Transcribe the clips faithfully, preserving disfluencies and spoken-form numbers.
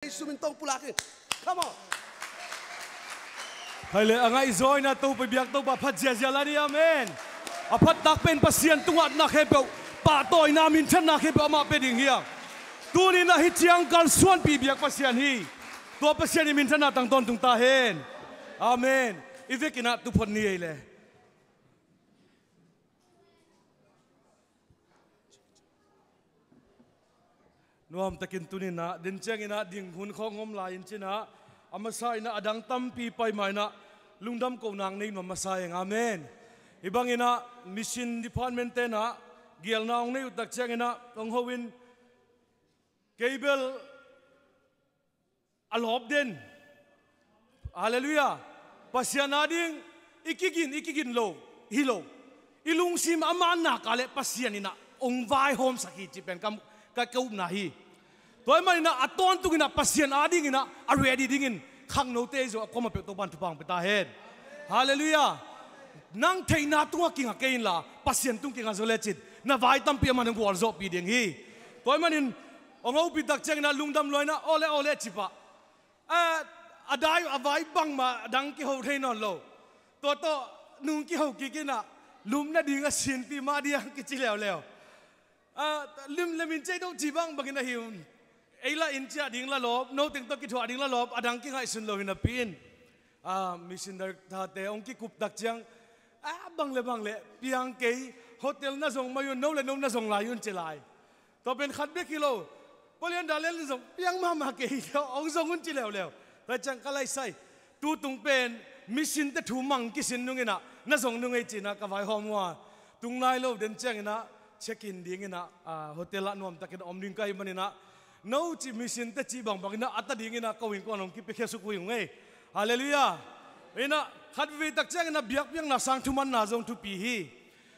Jesu min tawh pulak in. Come on. Hai le, a ngaihzaw in ah Topa biak, Topa phat ziazia la ni, amen. A phattak pen Pasian tungah na khempeuh, pahtawina, minthanna khempeuh amah pia ding hi a. Tuni-in ah hih ciang kalsuanpih biak Pasian hi. Tua Pasian i minthanna tang tawntung ta hen. Amen. I vekin ah tu phot ni ei le. Nuamtakin tuni-in ah, den ciangin ah ding hun khawng om lai in cin ah, a masa in ah adang tampi pai ma in ah lungdam kohna nei nuam masa ing. Amen. Hih bangin ah mission department te'n ah gialna hong nei uh tak ciangin ah hong ho in, kei bel a lawp den. Halleluiah. Pasian ading i kigin, i kigin lo hi lo. I lungsim a manna ka le Pasian in ah hong vaihawmsak hi cih pen ka, ka, ka upna hi. Tua ahih manin ah a tawntungin ah Pasian adingin ah a ready dingin khangnote i zong a kuamah peuh Topa'n thupha hong pia ta hen. Halleluiah. Nang theihna tungah kinga kei inla, Pasian tung kinga zaw lecin na vai tampi amah'n hong gualzawhpih ding hi. Tua ahih manin hong hopih tak ciangin ah lungdam lua in ah, awle, awle, ci pah. A, a dai, a vai bangmah a dang kiho thei nawn lo. Tua tawh nung kiho kik in ah, lum nading a sinpi mah ding a kici leuleu. A, lim le min cei deuh ci bangbangin ahi un. Ei la in ciah ding la lawp, no teng tawh kithuah ding la lawp, a dang kingaihsun lo hi napi in. A, mission director te hong kikup tak ciang, a, bang le bang le, piang kei, hotel na zong mai un, no le no na zong lai un ci lai. Tua pen khat bek hi lo. Palian Daniel in zong piang mahmah kei hi lo, hong zong un ci leuleu. Tua ciang ka laisai. Tutung pen mission te thu mang kisin nung in ah, na zong nung ei ci in ah ka vaihawm uh a. Tung nai lo den ciangin ah check in dingin ah, a, hotel ah nuamtakin om ding ka hih manin ah, no cih mission te cih bangbangin ah a ta dingin ah ko innkuan hong kipiakhia suk uh hi ung ei. Halleluiah. In ah khat vei tak ciangin ah biakpiakna sang thumanna zong thupi hi.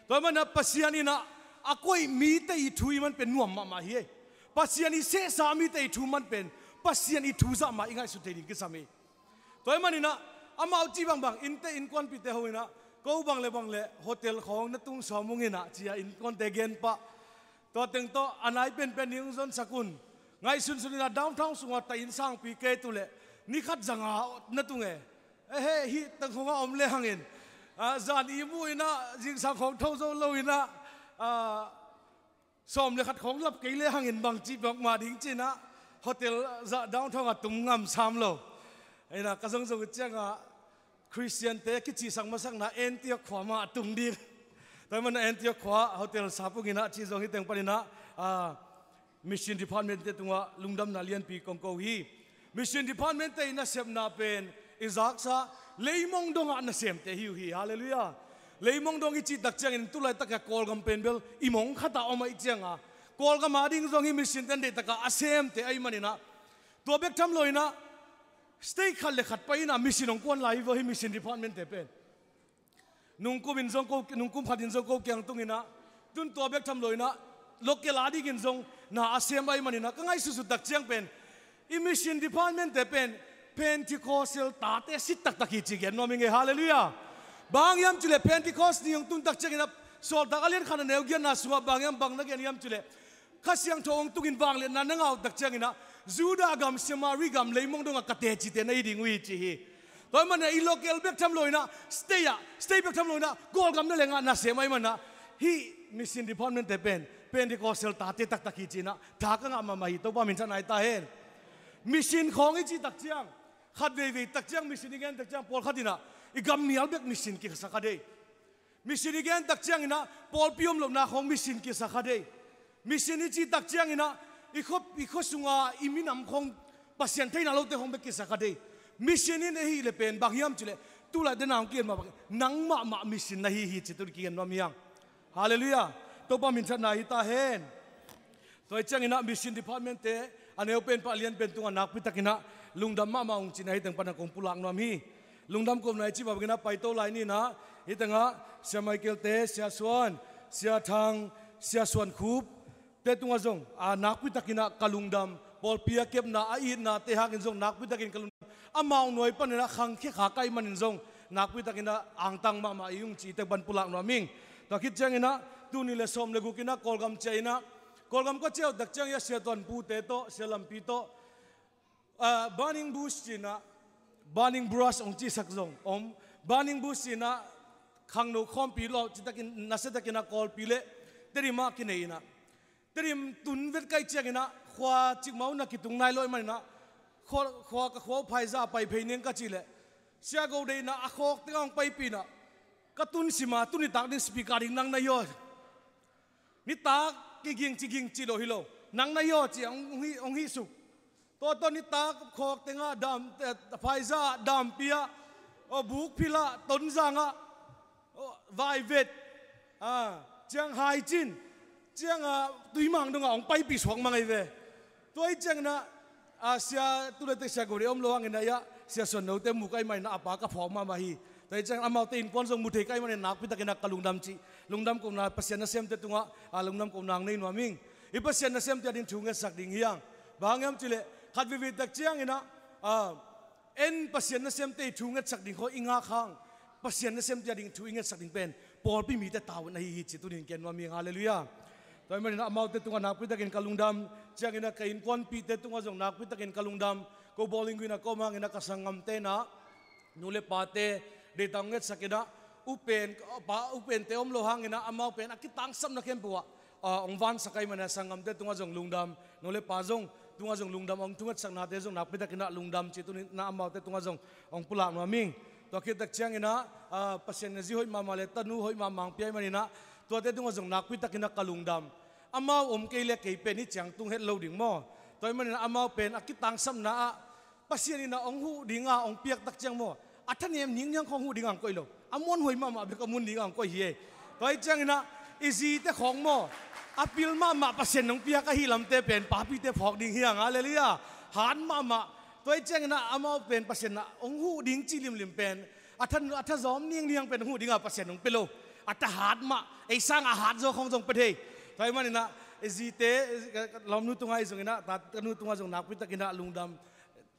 Tua ahih manin ah Pasian in ah a koih mite i thu i man pen nuam mahmah hi ei. Pasian i sehsa mite i thu man pen Pasian i thu zah mah i ngaihsut thei ding kisam hi. Tua ahih manin ah amau cih bangbang, innte innkuanpihte ho in ah, ko bang le bang le hotel khawng na tung sawm ung in ah ci a innkuante gen pah. Tua teng tawh a nai penpen ding hong zonsak un. Ngaihsunsun in ah downtown sungah ta inn sangpi kei tu leh ni khat zanga na tung e. Ehe, hih teng khawng a om le hangin, a, zan i muh in ah zingsang khawng tho zo lo in ah, a, sawm le khat khawng lap kei le hangin bangci bawk mah ding ci in ah hotel zah downtown ah tum ngam sam lo. In ah ka zongzong uh ciangah Khristian te kicihsak masakna Antioch khua mah a tum ding. Tua ahih manin ah Antioch khua hotel sap ung in ah ci zong hi teng panin ah, a, mission department te tungah lungdamna lianpi kong ko hi. Mission department te i nasepna pen i zaksa leimong dongah nasemte hi uh hi. Halleluiah. Leimong dong i cih tak ciangin tulaitak a Kawlgam pen bel i mong khat ah om ahih ciangah Kawlgam ading zong hih mission ten deihtak a a semte ahih manin ah, tua bek tham lo in ah state khat le khat pai in ah mission hong kuan lai hi vaw hih mission department te pen. Nungkum in zong ko, nungkum khat in zong ko kiang tung in ah, tun tua bek tham lo in ah local adingin zong na a sem ahih manin ah ka ngaihsutsut tak ciang pen i mission department te pen Pentecostal tate sit taktak hi ci gen nuam ing e. Halleluiah. Bang hang hiam cih leh Pentecost ni hong tun tak ciangin ah Sawltak a lian khat a neu giatna sungah bang hiam bang na gen hiam cih leh Kha Siangtho hong tungin vangliatna na ngah uh tak ciangin ah Judah gam, Samari gam, leimong dongah ka tecite na hi ding uh hi ci hi. Tua ahih manin ah i local bek tham lo in ah state ah, state bek tham lo in ah Kawlgam na lengah nasem ahih manin ah hih mission department te pen Pentecostal tate taktak hi ci in ah tha ka ngah mahmah hi. Topa minthanna hi ta hen. Mission khawng i cih tak ciang, khat veivei tak ciang mission i gen tak ciang pawlkhat in ah i gam mial bek mission kisa kha dei. Mission i gen tak ciangin ah pawlpi om lohna khawng mission kisa kha dei. Mission i cih tak ciangin ah i khua, i khua sunga i minam khawng Pasian theihna lote khawng bek kisa kha dei. Mission in ahih leh pen bang hiam cih leh tulai dena hong kigen mah bang nang mahmah mission na hi hi ci tuni kigen nuam hi hang. Halleluiah. Topa minthanna hi ta hen. Tua ahih ciangin ah mission department te a neu pen pah lian pen tungah nakpi takin ah lungdam mahmah ung cihna hih teng pan ah kong pulak nuam hi. Lungdam kohna i cih mah bangin ah paito lai ni in ah hih tengah Sia Michael te, Sia Suan, Sia Thang, Sia Suan Khup te tungah zong a nakpi takin ah ka lungdam, pawlpi a kepna a itna te hakin zong nakpi takin ka lungdam. Amau nuai panin ah khangkhia kha ka hih manin zong nakpi takin ah angtang mahmah i ung cih teng pan pulak nuam ing. Tua khit ciangin ah tuni le sawm le guk in ah Kawlgam ciah in ah, Kawlgam ka ciah uh tak ciangin ah Sia Tuan Pu te tawh, Sia Lampi tawh, Ah, burning bush ci-in ah, burning brush hong cihsak zong om. Burning bush ci-in ah khangno khawmpi lo citakin, nasiatakin ah Kawlpi le Tedim ah kinei in ah, Tedim tun vet ka hih ciangin ah khua cikmah un ah kitung nai lo ahih manin ah, khua, khua ka khua uh phaizah pai phei ning ka cih leh, Sia Go deihna a khawk tengah hong paipih in ah, ka tun sim a, tu nitak ding speaker ding nang na hi aw. Nitak kiging ci ging ci lo hi lo. Nang na hi aw ci hong, hong hih, hong hih suk. Tua tawh nitak khawk tengah dam, eh, phaizah ah, Dampi ah, aw, Bukphil ah, Tonzang ah, aw, Vaivet, ah, ciang Haicin, ciang ah, Tuimang dong ah hong paipih suak mang ahi ve. Tua ahih ciangin ah, ah, sia, tu le teh Sia Go deih om lo hangin ah, Sia Suan Note mu ka hih manin ah a pa ka phawk mahmah hi. Tua ahih ciangin amaute innkuan zong mu thei ka hih manin nakpi takin ah ka lungdam cih, lungdam kohna, Pasian nasemte tungah, ah, lungdam kohna hong nei nuam ing. Hih Pasian nasemte a ding thu ngetsak ding hi hang. Bang hang hiam cih leh, khat veivei tak ciangin ah, ah, en Pasian nasemte i thu ngetsak ding khawng i ngak hang, Pasian nasemte a ding thu i ngetsak ding pen pawlpi mite tavuan ahi hi cih tuni in gen nuam ing. Halleluiah. Tua ahih manin ah amaute tungah nakpi takin ka lungdam. Ciangin ah ka innkuanpihte tungah zong nakpi takin ka lungdam. Ko bowling green ah ka om hangin ah ka sanggamte in ah, nu le pate deihtak ngetsak in ah, u pen, pa, u pente om lo hangin ah amau pen a kitangsapna khempeuh ah, ah, hong vansak ahih manin ah sanggamte tungah zong lungdam, nu le pa zong tungah zong lungdam, hong thungetsaknate zong nakpi takin ah lungdam cih tuni in ah amaute tungah zong hong pulak nuam ing. Tua khit tak ciangin ah, ah, Pasian in ah zi hoih mahmah le tanu hoih mahmah hong pia ahih manin ah, tuate tungah zong nakpi takin ah ka lungdam. Amau om kei le kei pen hih ciang tung het lo ding maw. Tua ahih manin ah amau pen a kitangsapna ah Pasian in ah hong huh ding a hong piak tak ciang maw, a thanem ningniang khawng huh ding a hong koih lo. A muanhuai mahmah bek a mun ding a hong koih hi e. Tua ahih ciangin ah i zite khawng maw, a pil mahmah Pasian in hong piak ahih lamte pen papite phawk ding hi hang. Halleluiah. Hat mahmah. Tua ahih ciangin ah amau pen Pasian in ah hong huh ding cih limlim pen, a tha, a thazawm ningniang pen hong huh ding a Pasian in hong pia lo. A tha hat mah, ei sang a hat zaw khawng zong pia thei. Tua ahih manin ah i zite, lawmnu tungah ahi zongin ah, ta, tanu tungah zong nakpi takin ah lungdam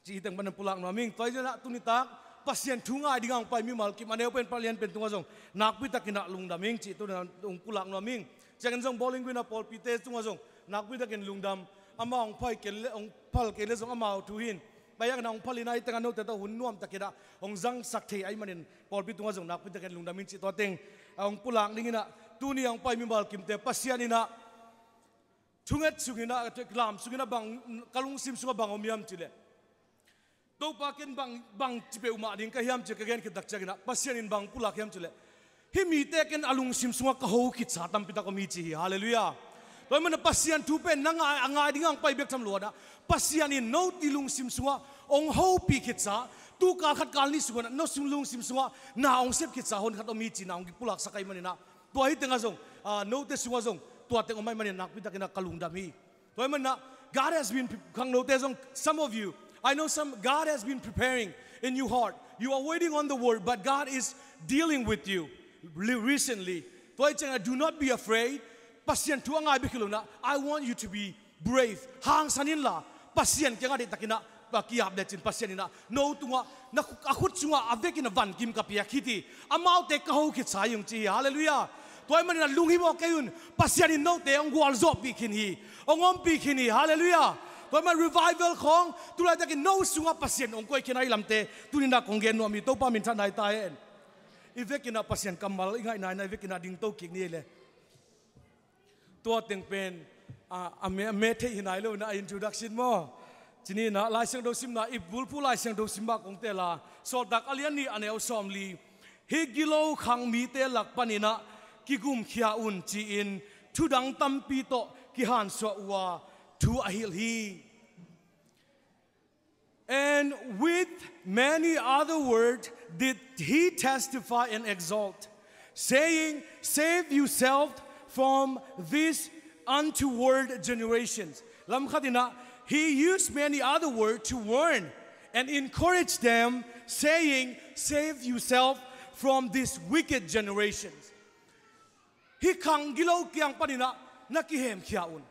cih teng pan pulak nuam ing. Tua ahih ciangin ah tu nitak Pasian thu ngai ding a hong pai mimal kim, a neu pen, palian pen tungah zong nakpi takin ah lungdam ing cih tuni in ah hong pulak nuam ing. Ciangin zong bowling green ah pawlpite tungah zong nakpi takin lungdam. Amau hong pai kei le, hong phal kei le zong amau thu hi in, pai hangin ah hong phal in ah, hih teng ah note tawh hun nuam takin ah hong zangsak thei ahih manin pawlpi tungah zong nakpi takin lungdam ing cih tua teng ah hong pulak dingin ah, tuni a hong pai mimal kimte Pasian in ah thunget sungin ah, lam sungin ah bang, ka lungsim sungah bang om hiam cih leh, Topa, ken bang, bang ci peuhmah ding ka hiam ci-a ka gen khit tak ciangin ah Pasian in bang pulak hiam cih leh, hih mite ken a lungsim sungah ka ho khitsa tampi tak om hi ci hi. Halleluiah. Tua ahih manin ah Pasian thu pen na ngai, a ngai ding a hong pai bek tham lo in ah, Pasian in note lungsim sungah hong hopih khitsa, tu kal khat kal nih sungah no sung lungsim sungah na hong sep khitsa honkhat om hi cih na hong kipulaksak ahih manin ah, tua hih teng ah zong, ah, note sungah zong tua teng om ahih manin nakpi takin ah ka lungdam hi. Tua ahih manin ah, God has been pre-, khangnote zong, some of you, I know some, God has been preparing in your heart. You are waiting on the word, but God is dealing with you re-, recently. Tua ahih ciangin ah, do not be afraid. Pasian thu a ngai bek hi lo in ah, I want you to be brave. Hangsan inla, Pasian kiangah deihtakin ah a ki-ap lecin Pasian in ah no tungah, na khu-, a khut sungah a vekin a van kim ka piak hi ci. Amaute ka ho khitsa hi ung ci hi. Halleluiah. Tua ahih manin ah lunghimawh kei un. Pasian in note hong gualzawhpih khin hi. Hong ompih khin hi. Halleluiah. Tua ahih manin revival khawng tu laitakin no sungah Pasian hong koih khin ahih lamte tuni in ah kong gen nuam hi. Topa minthanna hi ta hen. I vekin ah Pasian kammal i ngaihna in ah i vekin ah dingto kik ni ei le. Tua teng pen, a, a me, a me theih hi nai lo in ah, a introduction maw. Ci ni in ah, Lai Siangtho simna, i bulphuh Lai Siangtho sim mah kong teel a, Sawltak a lian nih a neu sawmli. Hih gilo khang mite lak panin ah kigumkhia un ci-in thudang tampi tawh kihansuah uh a, thu a hilh hi. And with many other words did he testify and exhort, saying, "Save yourself from this untoward generations." Lam khat in ah, he used many other words to warn and encourage them, saying, "Save yourself from this wicked generations." Hih khang gilo kiang panin ah na kihemkhia un.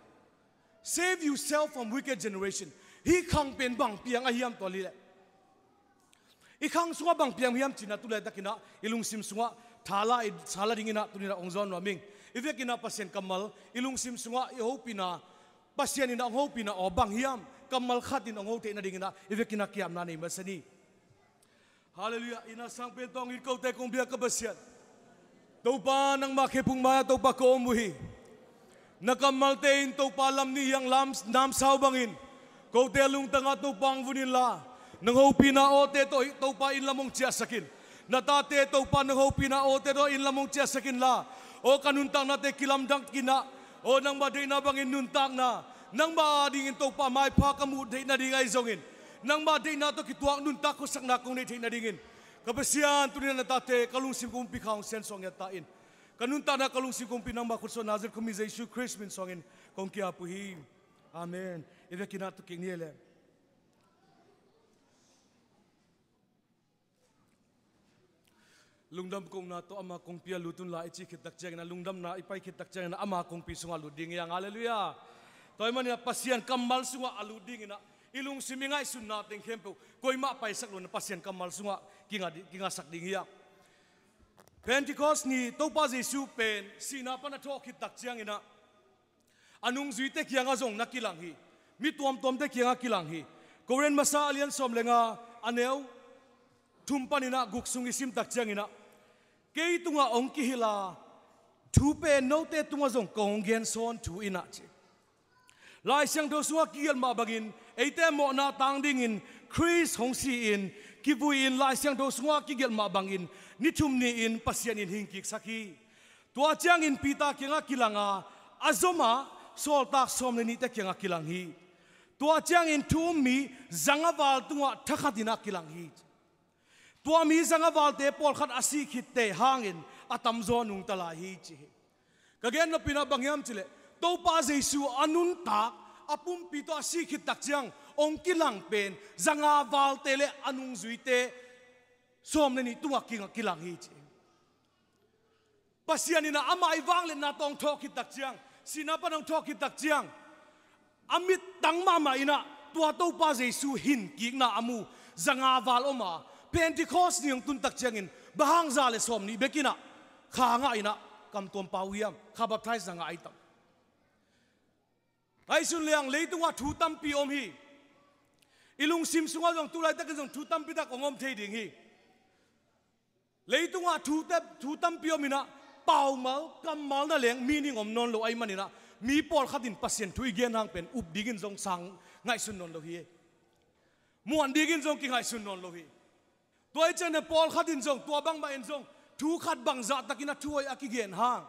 Save yourself from wicked generation. Hih khang pen bang piang ahi hiam, tua leh i khang sungah bang piang hiam ci-in ah tu laitakin ah i lungsim sungah thala i sala dingin ah tuni in ah hong zawn nuam ing. I vekin ah Pasian kammal i lungsim sungah i hopihna, Pasian in ah hong hopihna aw bang hiam, kammal khat in hong ho theih nadingin ah i vekin ah kiamna nei masa ni. Halleluiah. Inn ah sang pen tawng it kote kong biak ka Pasian, Topa, nangmah khephung mai-ah Topa ka om uh hi. Na kammalte in Topa lam nih hiang lam namsau bangin kote a lungtang ah Topa hong vun inla, nang hopihna awte tawh Topa inn lam hong ciahsak in. Na tate Topa nang hopihna awte tawh inn lam hong ciahsak inla, aw ka nuntaknate kilamdang kik in ah, aw nangmah deihna bangin nuntakna, nangmah adingin Topa maipha ka muh theih nading ahi zongin, nangmah deihna tawh kituak nuntak khuasakna kong neih theih nadingin, ka Pasian, tuni-in ah na tate ka lungsim kong umpi kha hong siansuah ngiat ta in. Ka nuntakna ka lungsim kong umpi nangmah khut suah Nazareth khuami Jesu Khrist min suangin kong ki-ap uh hi. Amen. I vekin ah tu kik ni ei le. Lungdam kohna tawh ama kongpi ah lut unla i cih khit tak ciangin ah, lungdamna i pai khit tak ciangin ah ama kongpi sungah lut ding hi hang. Halleluiah. Tua ahih manin ah Pasian kammal sungah a lut dingin ah i lungsim i ngaihsutna teng khempeuh koimah paisak lo-in ah Pasian kammal sungah kinga di-, kingasak ding hi hang. Pentecost ni Topa Jesu pen sihna pan a thawh khit tak ciangin ah a nungzuite kiangah zong na kilang hi. Mi tuamtuamte kiangah kilang hi. Korin masa a lian sawm le nga, a neu thum panin ah guk sung i sim tak ciangin ah, kei tungah hong kihilh a, thu pen note tungah zong kong hong gen sawn thu in ah, ci. Lai Siangtho sungah kigelh mah bangin eite mawhna tang dingin Khrist hong si-in, kivui-in, Lai Siangtho sungah kigelh mah bangin ni thum ni-in Pasian in hingkiksak hi. Tua ciangin Peter kiangah kilang a, a zom ah sawltak sawm le nihte kiangah kilang hi. Tua ciangin thu um mi zanga val tungah thakhatin ah kilang hi. Tua mi zanga valte pawlkhat a sih khitte hangin a tamzaw nungta lai hi, ci hi. Ka gen nopna bang hiam cih leh, Topa Jesu a nuntak a pumpi tawh a sih khit tak ciang hong kilang pen zanga valte le a nungzuite sawm le nih tungah ki-, kilang hi, ci hi. Pasian in ah amah i vangliatna tawh hong thawh khit tak ciang, sihna pan hong thawh khit tak ciang, a mittang mahmah in ah tua Topa Jesu hingkikna a mu zanga val om a, Pentecost ni hong tun tak ciangin bang hang za le sawm nih bek in ah kha ngah in ah kam tuam pau hiam, kha baptize na ngah ahi tam. Ngaihsun leng leitungah thu tampi om hi. I lungsim sungah zong tu laitakin zong thu tampi tak hong om thei ding hi. Leitungah thu te, thu tampi om in ah, paumal, kammal na leng meaning om nawn lo ahih manin ah, mi pawlkhat in Pasian thu i gen hang pen up dingin zong sang ngaihsun nawn lo hi. Muan dingin zong kingaihsun nawn lo hi. Tua ahih ciangin ah pawlkhat in zong, tua bangmah in zong, thu khat bangzah takin ah thu hoih a kigen hang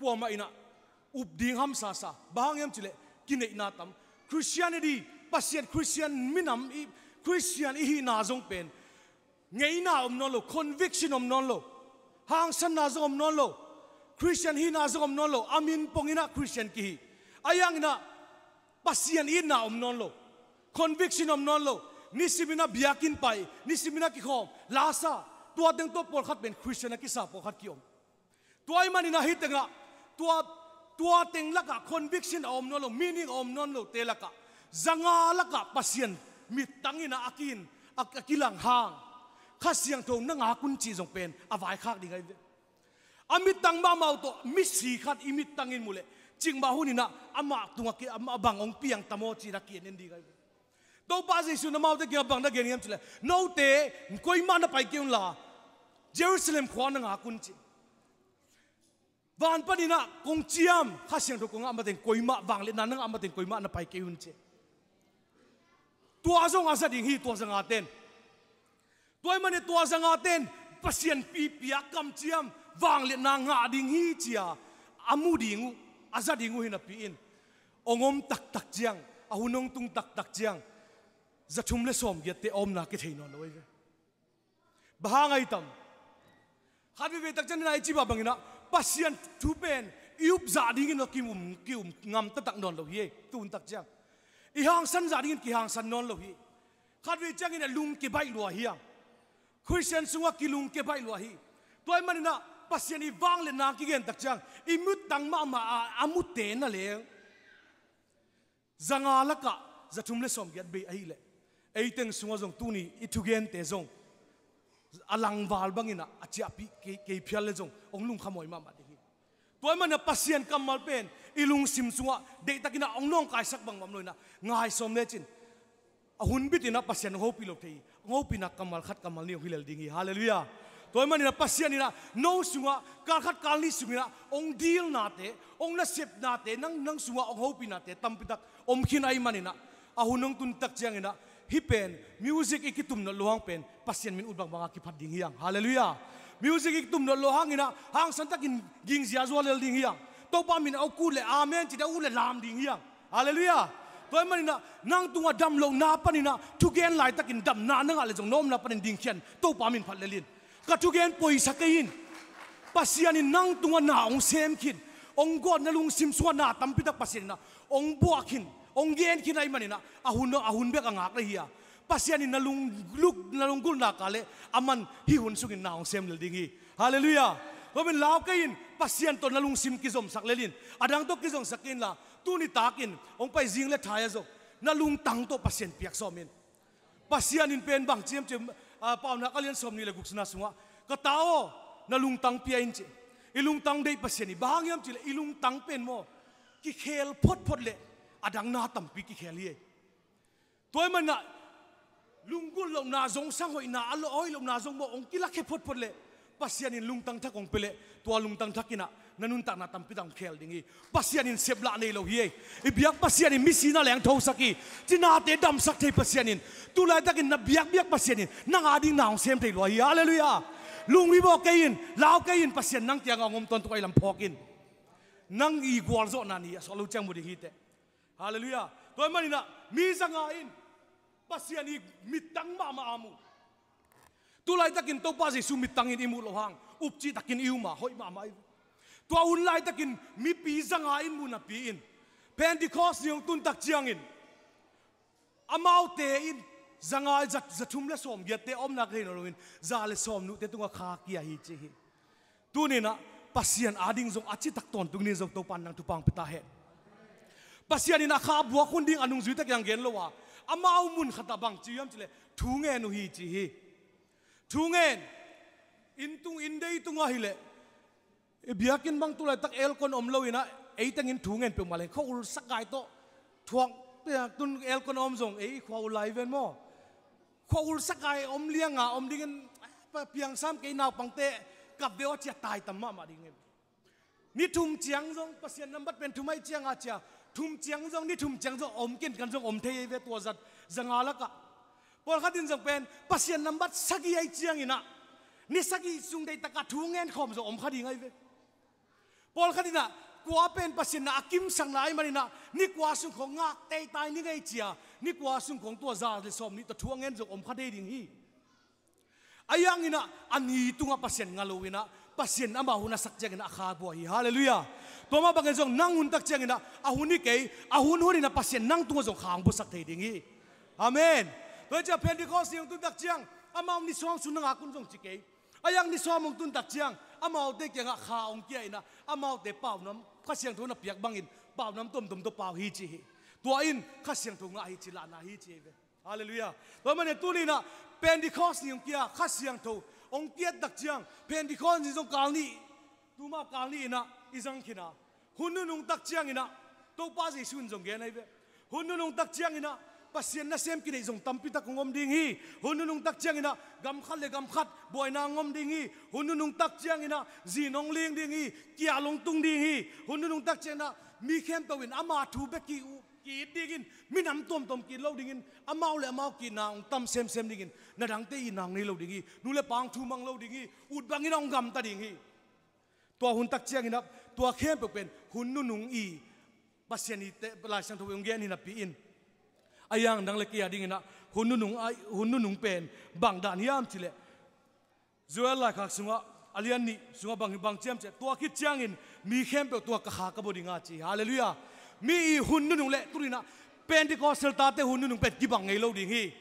kuamah in ah up ding hamsasa. Bang hang hiam cih leh kineihna tam. Christianity, Pasian Christian minam i, Christian i hihna zong pen ngeina om nawn lo, conviction om nawn lo, hangsanna zong om nawn lo, Christian hihna zong om nawn lo, a min pong in ah Christian kihi. Ahi hangin ah Pasian itna om nawn lo, conviction om nawn lo, nisim in ah biakinn pai, nisim in ah kikhawm, la sa, tua teng tawh pawlkhat pen Christian a kisa pawlkhat ki-om. Tua ahih manin ah hih tengah, tua, tua teng lakah conviction a om nawn lo, meaning a om nawn lote lakah zanga lakah Pasian mittang in ah a ki-in, a, a kilang hang Kha Siangtho na ngak un cih zong pen a vaikhak ding ahi ve. A mittang mahmah uh tawh misi khat i mittang in mu leh, cikmah hun in ah amah tungah ki-, amah bang hong piang tam aw ci-in a ki-en en ding ahi ve. Topa Jesu in amaute kiangah bang na gen hiam cih leh, note koimah na pai kei unla, Jerusalem khua na ngak un ci. Van panin ah kong ciam, Kha Siangtho kong ngah mateng koimah, vangliatna na ngah mateng koimah na pai kei un ci. Tua zong a za ding hi, tua zanga ten. Tua ahih manin tua zanga ten Pasian pipia kamciam vangliatna ngah ding hi ci-a a mu ding uh, a za ding uh hi napi in, hong om taktak ciang, a hun hong tung taktak ciang, za thum le sawmgiatte a omna kithei nawn lo ahi ve. Bang hang ahi tam? Khat veivei tak ciangin ah i cih mah bangin ah Pasian thu pen i upzah dingin ah ki-um, ki-um ngam taktak nawn lo hi. Tu hun tak ciang i hangsan zah dingin kihangsan nawn lo hi. Khat vei ciangin a lungkia baih lua hi hang. Khristian sungah kilungkia baih lua hi. Tua ahih manin ah Pasian i vangliatna kigen tak ciang i mittang mahmah a, a mute na leng zanga lakah za thum le sawmgiat bei ahih leh, ei teng sungah zong tuni i thugente zong a langval bangin ah a ciahpih kei, kei phial le zong hong lungkham huai mahmah ding hi. Tua ahih manin ah Pasian kammal pen I lungsim sungah deihtakin ah hong nawngkaisak bangmah om lo in ah, ngai sawm lecin a hun bitin ah Pasian hong hopih lo thei hi. Hong hopihna kammal khat kammal nih hong hi lel ding hi. Halleluiah. Tua ahih manin ah Pasian in ah no sungah kal khat kal nih sungin ah hong dealnate, hong nasepnate, nang, nang sungah hong hopihnate tampitak om khin ahih manin ah, a hun hong tun tak ciangin ah, hih pen music i kitum nawn loh hang pen Pasian min ut bangbang a kiphat ding hi hang. Halleluiah. Music i kitum nawn loh hangin ah hangsan takin ging ziazua lel ding hi hang. Topa min a ut leh amen ci-in a ut leh lam ding hi hang. Halleluiah. Tua ahih manin ah nang tungah damlohna panin ah thugen laitakin damna na ngah leh zong na omna panin dingkhia in, Topa min phat lel in. Ka thugen poisa kei in. Pasian in nang tungah na hong sem khin, hong gawt, na lungsim sungah na tampitak Pasian in ah hong buak khin, hong gen khin ahih manin ah, a hun, a hun bek a ngak lel hi a. Pasian in na lung, luk, na lunggulhna kal leh aman hih hun sungin na hong sem lel ding hi. Halleluiah. Tua ahih manin lau kei in, Pasian tawh na lungsim kizomsak lel in. A dang tawh kizomsak kei inla, tuni takin hong pai zing leh thai ah zong na lungtang tawh Pasian piak sawm in. Pasian in pen bang ci hiam cih leh, ah, Paunak a lian sawmnih leh gukna sungah, "Ka ta aw, na lungtang pia in," ci. I lungtang deih Pasian hi. Bang hang hiam cih leh i lungtang pen maw, kikhel photphot leh a dang na tampi kikhel hi. Tua ahih manin ah lunggulh lohna zong, sang hoihna, a lo hoih lohna zong maw, hong kilakhia photphot leh Pasian in lungtang thak hong pia leh, tua lungtang thak in ah na nuntakna tampi tak hong khel ding hi. Pasian in seplah nei lo hi. I biak Pasian in misina leng thosak hi. Cinate damsak thei Pasian in, tu laitakin na biakbiak Pasian in nang ading na hong sem thei lua hi. Halleluiah. Lungvivawh kei in, lau kei in, Pasian nang kiangah hong om tawntung ahih lam phawk in. Nang i gualzawhna ni a suak lo ciang mu ding hi teh. Halleluiah. Tua ahih manin ah mi zanga in Pasian i mittang mahmah a mu. Tu laitakin Topa Jesu mittangin i muh loh hang, upcih takin i um a, hoih mahmah i. Tua hun laitakin mipi zanga in mu napi in, Pentecost ni hong tun tak ciangin amaute in zanga, za, za thum leh sawmgiatte omna ka thei nawn loin, za leh sawmnuhte tungah kha kia hi ci hi. Tuni in ah Pasian ading zong a citak tawntung ni zong Topa in nang thupha hong pia ta hen. Pasian in a kha buak hun ding a nungzui takin hong gen lo a, amau mun khat ah bang ci hiam cih leh thu ngen uh hi ci hi. Thu ngen. Inn tung, inn dei tungah hi leh, i biakinn bang tu laitak aircon om lo in ah, ei tengin thu ngen peuhmah leng, khua-ul sakai tawh thuak, tun aircon om zong ei khua-ul lai ven maw. Khua-ul sakai om lianga om dingin, pa, piangsam kei naupangte kap ve aw ci a taitam mahmah ding hi. Ni thum ciang zong, Pasian nambat pen thum ahih cianga ci a, thum ciang zong, ni thum ciang zong om kenkan zong om thei hi ve, tua zat zanga lakah. Pawlkhat in zong pen Pasian nambat sagih ahih ciangin ah, ni sagih sung deihtakah thu ngen khawm zong om kha ding ahi ve. Pawlkhat in ah kua pen Pasian na a kimsakna ahih manin ah, ni kua sung khawng ngak teitai ni ngei ci a, ni kua sung khawng tua za leh sawmnih tawh thu a ngen zong om kha thei ding hi. Ahi hangin ah a ni tungah Pasian nga lo in ah, Pasian amau hun a sak ciangin ah a kha bua hi. Halleluiah. Tua mah bangin zong nang hun tak ciangin ah, a hun hi kei, a hun hun in ah Pasian nang tungah zong kha hong buasak thei ding hi. Amen. Tua hi ciang Pentecost ni hong tun tak ciang, amau ni sawm sung na ngak un zong ci kei. Ahi hang ni sawm hong tun tak ciang amaute kiangah kha hong kia in ah, amaute paunam, Kha Siangtho na piak bangin paunam tuamtuam tawh pau hi ci hi. Tua in Kha Siangtho ngah hi ci, lahna hi ci hi ve. Halleluiah. Tua ahih manin tuni in ah Pentecost ni hong kia, Kha Siangtho hong kiat tak ciang, Pentecost ni zong kal nih, tuma kal nih in ah i zang khin a, hun nunung tak ciangin ah, Topa Jesu in zong gen ahi ve. Hun nunung tak ciangin ah Pasian nasem kineih zong tampi tak hong om ding hi. Hun nunung tak ciangin ah gam khat leh gam khat buaina hong om ding hi. Hun nunung tak ciangin ah zin hong ling ding hi. Kial hong tung ding hi. Hun nunung tak ciangin ah mi khempeuh in ama thu bek ki-it dingin, minam tuamtuam ki-it lo dingin, amau leh amau ki-itna hong tam semsem dingin, na dangte itna hong nei lo ding hi. Nu leh pa hong thumang lo ding hi. Ut bangin hong gamta ding hi. Tua hun tak ciangin ah, tua khempeuh pen hun nunung i, Pasian i te, Lai Siangtho hong gen hi napi in, a hiang nang leh kei a dingin ah hun nunung, a, hun nunung pen bang dan hiam cih leh, Joel laikhak sungah, a lian nih sungah bang, bang ci hiam cih leh, tua khit ciangin mi khempeuh tungah ka Kha ka bua ding a ci. Halleluiah. Mi i hun nunung leh tuni in ah Pentecostal tate hun nunung pen kibang ngei lo ding hi.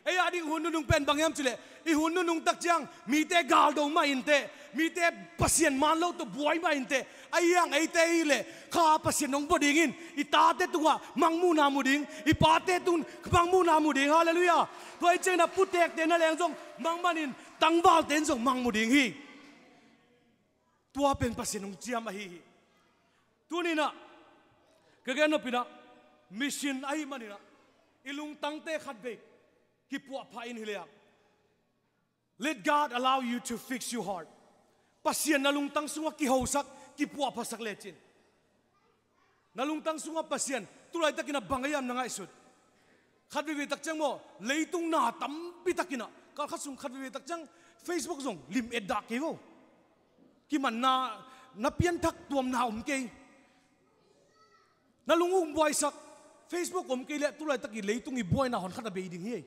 Ei a ding hun nunung pen bang hiam cih leh, i hun nunung tak ciang mite galdo mah inteh, mite Pasian man lo tawh buai mah inteh, a hiang eite hi leh kha Pasian hong bua dingin, i tate tungah mangmuhna mu ding, i pate tung mangmuhna mu ding. Halleluiah. Tua ahih ciangin ah putekte na leng zong mang manin, tangvalte in zong mang mu ding hi. Tua pen Pasian hong ciam ahi hi. Tuni in ah Ka gen nop inah, mission ahih maninah i lungtangte khatvei kipuahpha in hi leh ah, let God allow you to fix your heart. Pasian na lungtang sungah kihosak, kipuahphasak lecin, na lungtang sungah Pasian tulaitakinah bang a hiam na ngaihsut? Khat veivei tak ciang maw, leitung na tampi takinah, kalkhat sung khat veivei tak ciang Facebook zong lim etdah kei vo. Kimanna, na pianthak tuamna om kei. Na lung uk buaisak, Facebook om kei leh tulaitak i leitung i buaina honkhat a bei ding hi.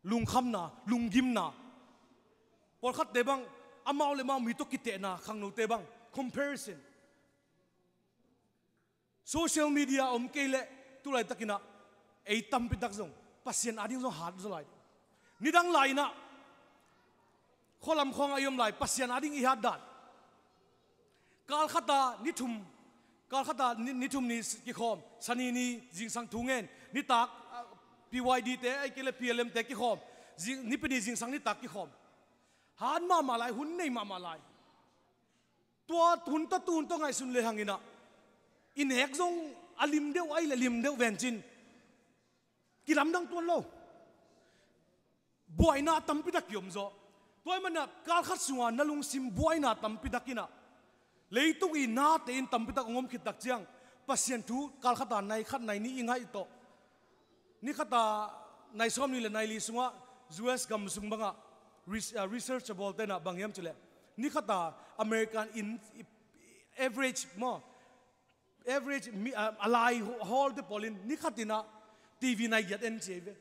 Lungkhamna, lunggimna. Pawlkhatte bang amau le amau mi tawh kitehna, khangnote bang comparison. Social media om kei leh tulaitakinah ei tampitak zong Pasian ading zong hat zaw lai. Nidang lai-inah khualam khawngah i om lai, Pasian ading i hat dan. Kalkhata ni thum, kalkhata ni, ni thum ni kikhawm, Sani ni zingsang thu ngen, nitak, ah, P Y D te, ahih kei leh P L M te kikhawm, zing, Nipi ni zingsang nitak kikhawm. Han mahmah lai, hun nei mahmah lai. Tua hun tawh tu hun tawh ngaihsun le hanginah i nek zong a lim deuh, ahih leh lim deuh vencin kilamdang tuan lo. Buaina tampitak kiom zaw. Tua ahih maninah kalkhat sungah na lungsim buaina tampitak inah, leitung i nate in tampitak hong om khittak ciang, Pasian thu kalkhata nai khat nai nih i ngaih tawh, ni khata nai sawm nih le nai li sungah U S gam sung bangah res-, ah, research a bawlte inah bang hiam cih leh, ni khata American in, i, average maw, average mi, ah, a lai hawlte pawl in ni khatinah T V nai giat en ci ei ve.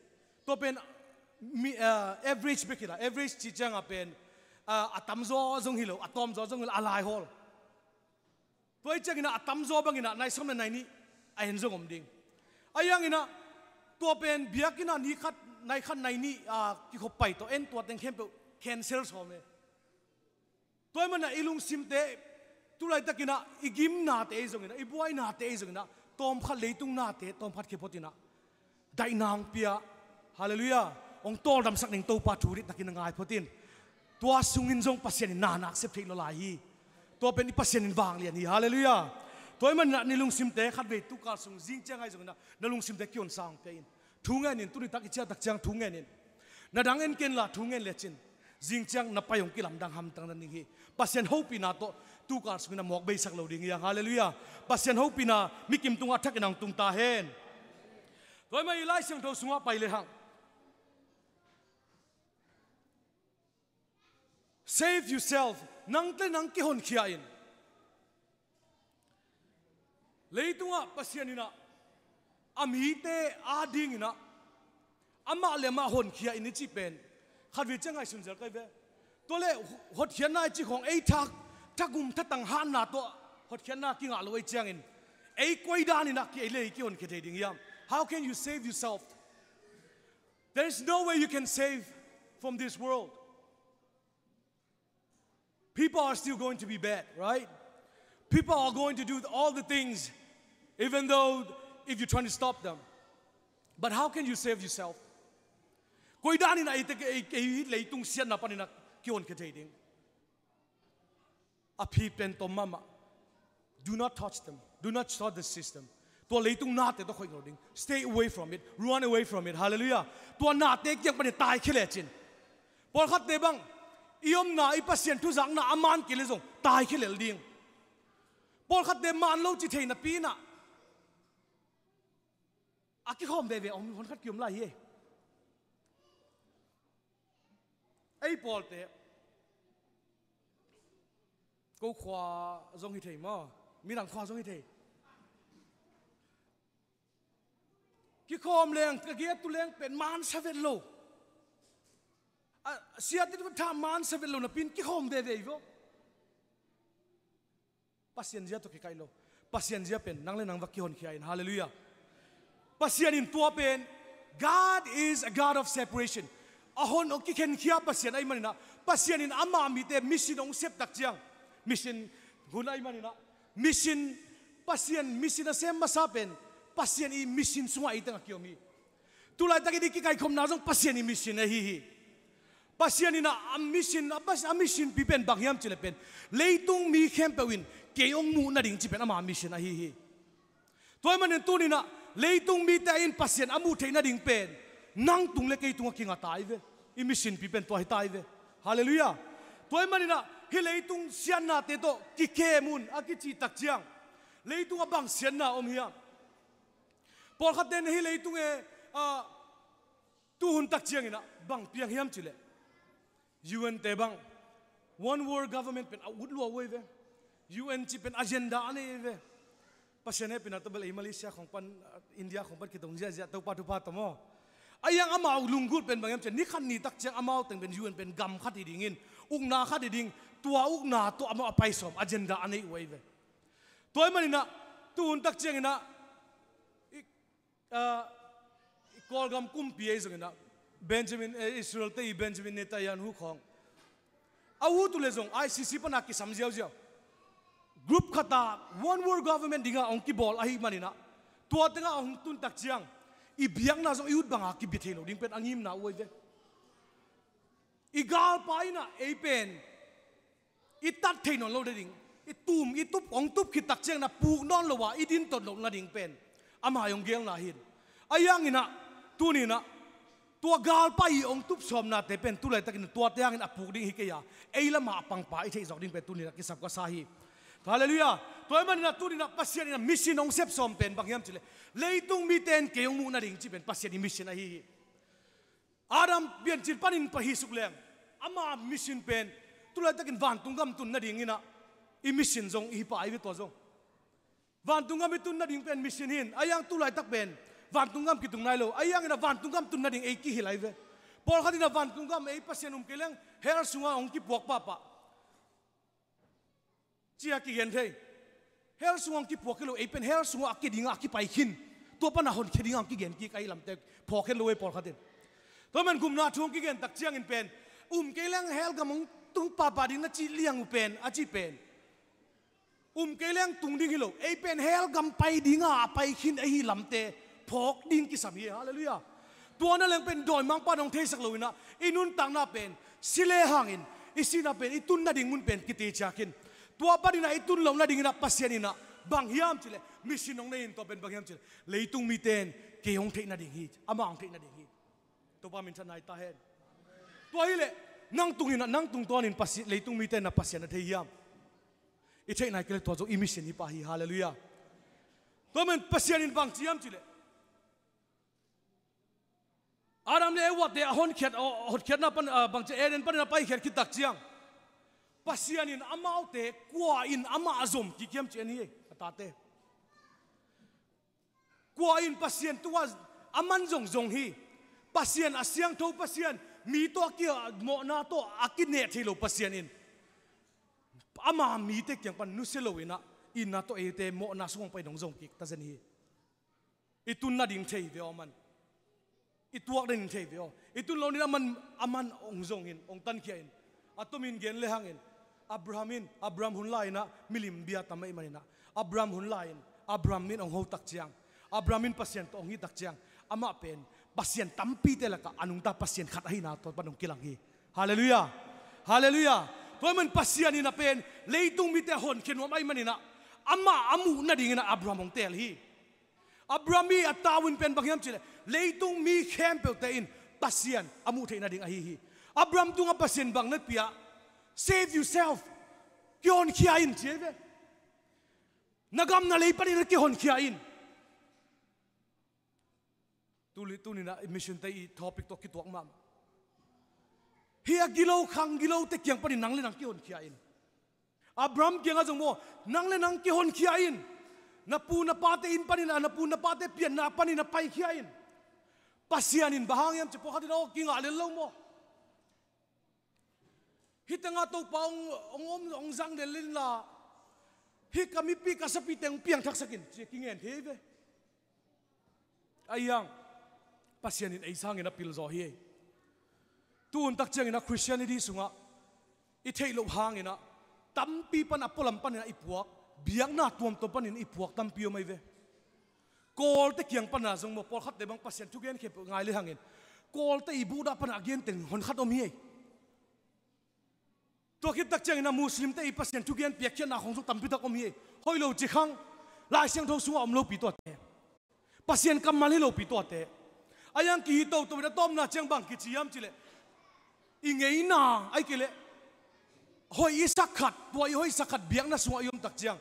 Tua pen mi, ah, average bek hi la, average cih ciangah pen, ah, a tamzaw zong hi lo, a tawmzaw zong hi lo, a lai hawl. Tua ahih cianginah a tamzaw banginah nai sawm le nai nih a en zong om ding. Ahi hanginah tua pen biakinnah ni khat, nai khat nai nih, ah, kikhop pai tawh en, tua teng khempeuh cancel sawm e. Tua ahih maninah i lungsimte tulaitakinah i gimnate ahi zonginah, i buainate ahi zonginah tawmkhat, leitung nate tawmkhat khia photinah daihna hong pia. Halleluiah. Hong tawldamsak ding Topa thu diktakin a ngai photin. Tua sungin zong Pasian in na nak sep theih lo lai hi. Tua pen i Pasian in vanglian hi. Halleluiah. Tua ahih maninah na lungsimte khatvei tukal sung zing ciang ahi zonginah na lungsimte kihonsa hong pia in. Thu ngenin, tuni tak i ciahtak ciang thu ngenin. Na dang en kenla thu ngen lecin zing ciang na pai hong kilamdang hamtang nading hi. Pasian hopihna tawh tukal sungin a mawk beisak lo ding hi hang. Halleluiah. Pasian hopihna mikim tungah a thakin hong tung ta hen. Tua ahih manin i Lai Siangtho sungah pai le hang, save yourself. Nang le nang kihonkhia in. Leitungah Pasian inah a mite adinginah amah le amah honkhia in i cih pen khatvei ciang ngaihsun zel kai ve. Tua le hotkhiatna i cih khawng ei thak, thagum thatang hatna tawh hotkhiatna kingah lo ahih ciangin ei koi daninah ki, ei le ei kihonkhia thei ding hiam? How can you save yourself? There is no way you can save from this world. People are still going to be bad, right? People are going to do all the things, even though if you're trying to stop them. But how can you save yourself? Koi daninah ei, ei, ei leitung siatna paninah kihonkhia thei ding? A phi pen tom mahmah. Do not touch them. Do not touch the system. Tua leitung nate tawh khoih lo ding. Stay away from it. Run away from it. Halleluiah. Tua nate kiang panin taikhia lecin. Pawlkhatte bang i omna, i Pasian thuzakna a man kei le zong taikhia lel ding. Pawlkhatte man lo ci thei napi inah a kikhawm veve om, honkhat kiom lai hi. Ei pawlte, ko khua zong hi thei maw, midang khua zong hi thei. Kikhawm leng, ka giat tu leng pen mansa vet lo. A, siate tu tha mansa vet lo napi in kikhawm veve hi vo. Pasian zia tawh kikaih lo. Pasian zia pen nang le nang va kihonkhia in. Halleluiah. Pasian in tua pen, God is a God of separation. A hon hong kikhenkhia Pasian ahih maninah, Pasian in ama mite mission hong septak ciang, mission hun ahih maninah, mission, Pasian mission a sem masa pen Pasian i mission sungah ei teng a kiom hi. Tulaitakin i kikaikhopna zong Pasian i mission ahi hi. Pasian inah a mission, a, a missionpi pen bang hiam cih leh pen leitung mi khempeuh in kei hong muh nading cih pen ama mission ahi hi. Tua ahih manin tuninah leitung mite in Pasian a muh theih nading pen nang tung le kei tungah kinga ta hi ve. I missionpi pen tua hi ta hi ve. Halleluiah. Tua ahih maninah hih leitung siatnate tawh kikem un a kicihtak ciang, leitung a bang siatna om hiam? Pawlkhatte in hih leitung e, ah, tuhun tak cianginah bang piang hiam cileh, U N te bang One World Government pen a ut lua uh ahi ve. U N cih pen agenda a nei ahi ve. Pasian hehpihna tawh bel ei Malaysia khong pan, India khong pan kitong ziahziah Topa thupha tawh maw. Ahi hang amau lunggulh pen bang hiam ciah, ni khat ni tak ciang amau teng pen U N pen gam khat hi dingin, ukna khat hi ding, tua ukna tawh amau a pai sawm agenda a nei uh ahi ve. Tua ahih maninah tuhun tak cianginah i, ah, i Kawlgam kumpi ahi zonginah Benjamin, eh, Israel te i Benjamin Netanyahu khawng a ut uh le zong I C C pana kisam ziauziau. Group khata One World Government dinga hong kibawl ahih maninah tua tengah hong tun tak ciang i biakna zong i ut banga kibi thei lo ding pen a ngimna uh ahi ve. I galpa innah ei pen i tat thei nawn lo nading, i tum i tup hong tup khit tak cianginah puk nawn lo a i din tot loh nading pen ama hong gelna hi. Ahi hanginah tuninah tua galpa i hong tup sawmnate pen tulaitakin tuate hangin a puk ding hi kei a, ei lama a pangpa i theih zawk ding pen tuninah kisam ka sa hi. Halleluiah. Tua ahih maninah tuninah Pasian innah mission hong sep sawm pen bang hiam cileh, leitung mite in kei hong muh nading cih pen Pasian i mission ahi hi. Adam piancil panin pahih suk leng ama mission pen tulaitakin vantung gam tun nadinginah i mission zong i hi pah ahi ve tua zong. Vantung gam i tun nading pen mission hi in, ahi hang tulaitak pen vantung gam kitung nai lo, ahi hanginah vantung gam tun nading ei kihilh ahi ve. Pawlkhat innah vantung gam ei Pasian um kei leng hell sungah hong kipuak pahpah cia kigen thei. Hell sungah hong kipuak hi lo, ei pen hell sungah a kia dingah a kipai khin, tua pana honkhia dingah hong kigen kik ahi lamte phawk hen lo ei pawlkhat in. Tua man gupna thu hong kigen tak ciangin pen um kei leng hell gam hong tung pahpah ding na cih liang uh pen a cih pen um kei leng tung ding hi lo, ei pen hell gam pai dingah a pai khin ahi lamte phawk ding kisam hi. Halleluiah. Tua na leng pen dawimangpa in hong theisak loinah i nuntakna pen si le hangin i sihna pen i tun nading mun pen kitecia khin. Tua paninah i tun loh nadinginah Pasian innah bang hiam cileh mission hong nei in, tua pen bang hiam cileh leitung mite in kei hong theih nading hi, amah hong theih nading hi. Topa minthanna hi ta hen. Tua hileh nang tunginah, nang tungtawnin Pasi-, leitung mite innah Pasian a thei hiam? I theih nai kei le tua zong i mission hi pah hi. Halleluiah. Tua man Pasian in bang ci hiam cileh, Adam le Eva te a honkhiat, a hotkhiatna pan, a, bangci Eden panin a paikhiat khit tak ciang Pasian in amaute kua in amah a zom kik hiam ci en hi a tate. Kua in Pasian tungah a man zongzong hi. Pasian a siangtho Pasian, mi tawh a ki-, mawhna tawh a kineh thei lo Pasian in ama mite kiang pan nusia loinah itna tawh eite mawhna sungah pai dong zong kik tazen hi. I tun nading thei ve aw man. I tuak nading thei ve aw. I tun lo nin a man, a man hong zong in, hong tankhia in. A tomin gen le hangin Abraham in, Abraham hun lai-inah milim bia tam ahih maninah Abraham hun lai-in Abraham in hong ho tak ciang, Abraham in Pasian tawh hong hi tak ciang, amah pen pasian tampite lakah a nungta Pasian khat ahihna tawh pan hong kilang hi. Halleluiah. Halleluiah. Tua ahih man Pasian innah pen leitung mite a honkhia nuam ahih maninah amah a muh nadinginah Abraham hong teel hi. Abraham i a tavuan pen bang hiam cileh, leitung mi khempeuhte in Pasian a muh theih nading ahi hi. Abraham tungah Pasian bang na pia? Save yourself. Kihonkhia in ci hi ve. Na gam na lei panin kihonkhia in. Tuli, tuninah i mission te i topic tawh kituak mahmah. Hih a gilo khang gilote kiang panin nang le nang kihonkhia in. Abraham kiangah zong maw, nang le nang kihonkhia in. Na pu na pate inn panin a, na pu na pate pianna panin a paikhia in. Pasian in bang hang hiam ci pawlkhat in aw kingah lel lo maw? Hih tengah Topa hong, hong om, hong zang lel inla, hih ka mipi ka sapi teng hong piangthaksak in ci a kingen thei ve. Ahi hang Pasian in ei sangin a pilzaw hi. Tuhun tak ciangin a Christianity sungah i theih loh hangin ah tampi pan a pualam panin ah i puak, biakna tuamtuam panin i puak tampi om ahi ve. Kawlte kiang pana zong maw, pawlkhatte bang Pasian thugen khempeuh ngai le hangin Kawlte i Buddha pana a genteng honkhat om hi. Tua khit tak ciangin a Muslimte i Pasian thugen piakkhiatna khong zong tampitak om hi. Hoih lo ci khang, Lai Siangtho sungah om lopi tuate. Pasian kammal hi lopi tuate. A yang kihi toto in a tawpna ciang bang kici hiam cih leh, i ngeina ahih kei leh hoih i sak khat, tua i hoih sak khat biakna sungah i om tak ciang,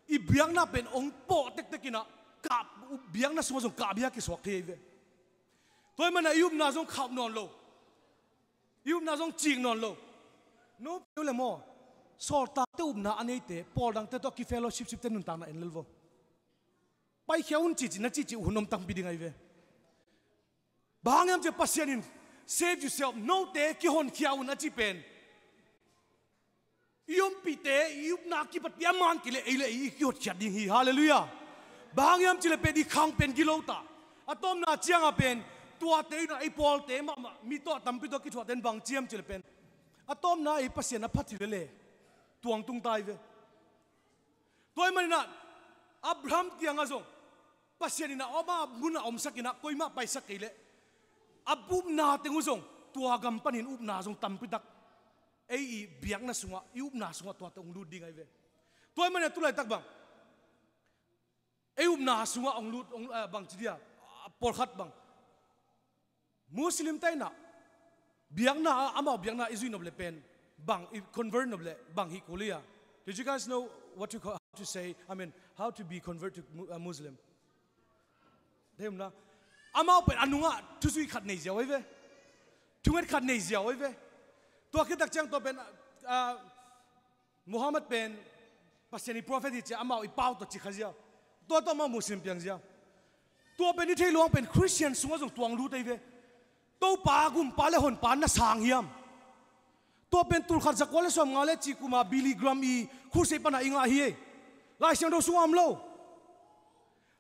i biakna pen hong pawh tektek in ah, kah, biakna sungah zong kahbia kisuak thei hi ve. Tua ahih manin ah i upna zong khauh nawn lo. I upna zong cik nawn lo. No peuh le maw, sawltakte upna a neite, pawl dangte tawh kifellowship sipte nuntakna en lel vo. Paikhia un, cici na cici uh hun om tampi ding ahi ve. Bang hang hiam cih leh Pasian in, "Save yourself, note kihonkhia un," a ci pen, i ompihte, i upna kipatpih a man kei leh ei le ei i kihotkhiat ding hi. Halleluiah. Bang hang hiam cih leh pen i khang pen gilo ta. A tawpna ciangah pen tuate in ah ei pawlte mahmah, mi tawh tampi tawh kithuahte in bang ci hiam cih leh pen, a tawpna ei Pasian a phat hi leh le, tuang tung ta hi ve. Tua ahih manin ah Abraham kiangah zong Pasian in ah ama mun ah omsak in ah, koimah paisak kei leh a upna teng uh zong, tua gam panin upna zong tampi tak ei i biakna sungah, i upna sungah tuate hong lut ding ahi ve. Tua ahih manin ah tu laitak bang ei upna sungah hong lut, hong, eh, bang ci dia, ah, pawlkhat bang Muslim te in ah biakna, amau biakna i zuih nop leh pen bang, i convert nop leh bang hih kul hi a? Did you guys know what to call, how to say, I mean, how to be convert to Mu-, uh, Muslim? Thei um na. Amau pen a nungah thuzuih khat nei ziau ahi ve. Thunget khat nei ziau ahi ve. Tua khit tak ciang tua pen, ah, Muhammad pen Pasian i prophet hi ci a, amau i pau tawh ci kha zia. Tua tawh amau Muslim piang zia. Tua pen i theih luang pen Christian sungah zong tua hong lut ahi ve. Topa gumpa le honpa na sang hiam? Tua pen tulkhat zakua le sawmnga le cih kum a Billy Graham i crusade pan a i ngah hi. Lai Siangtho sungah om lo.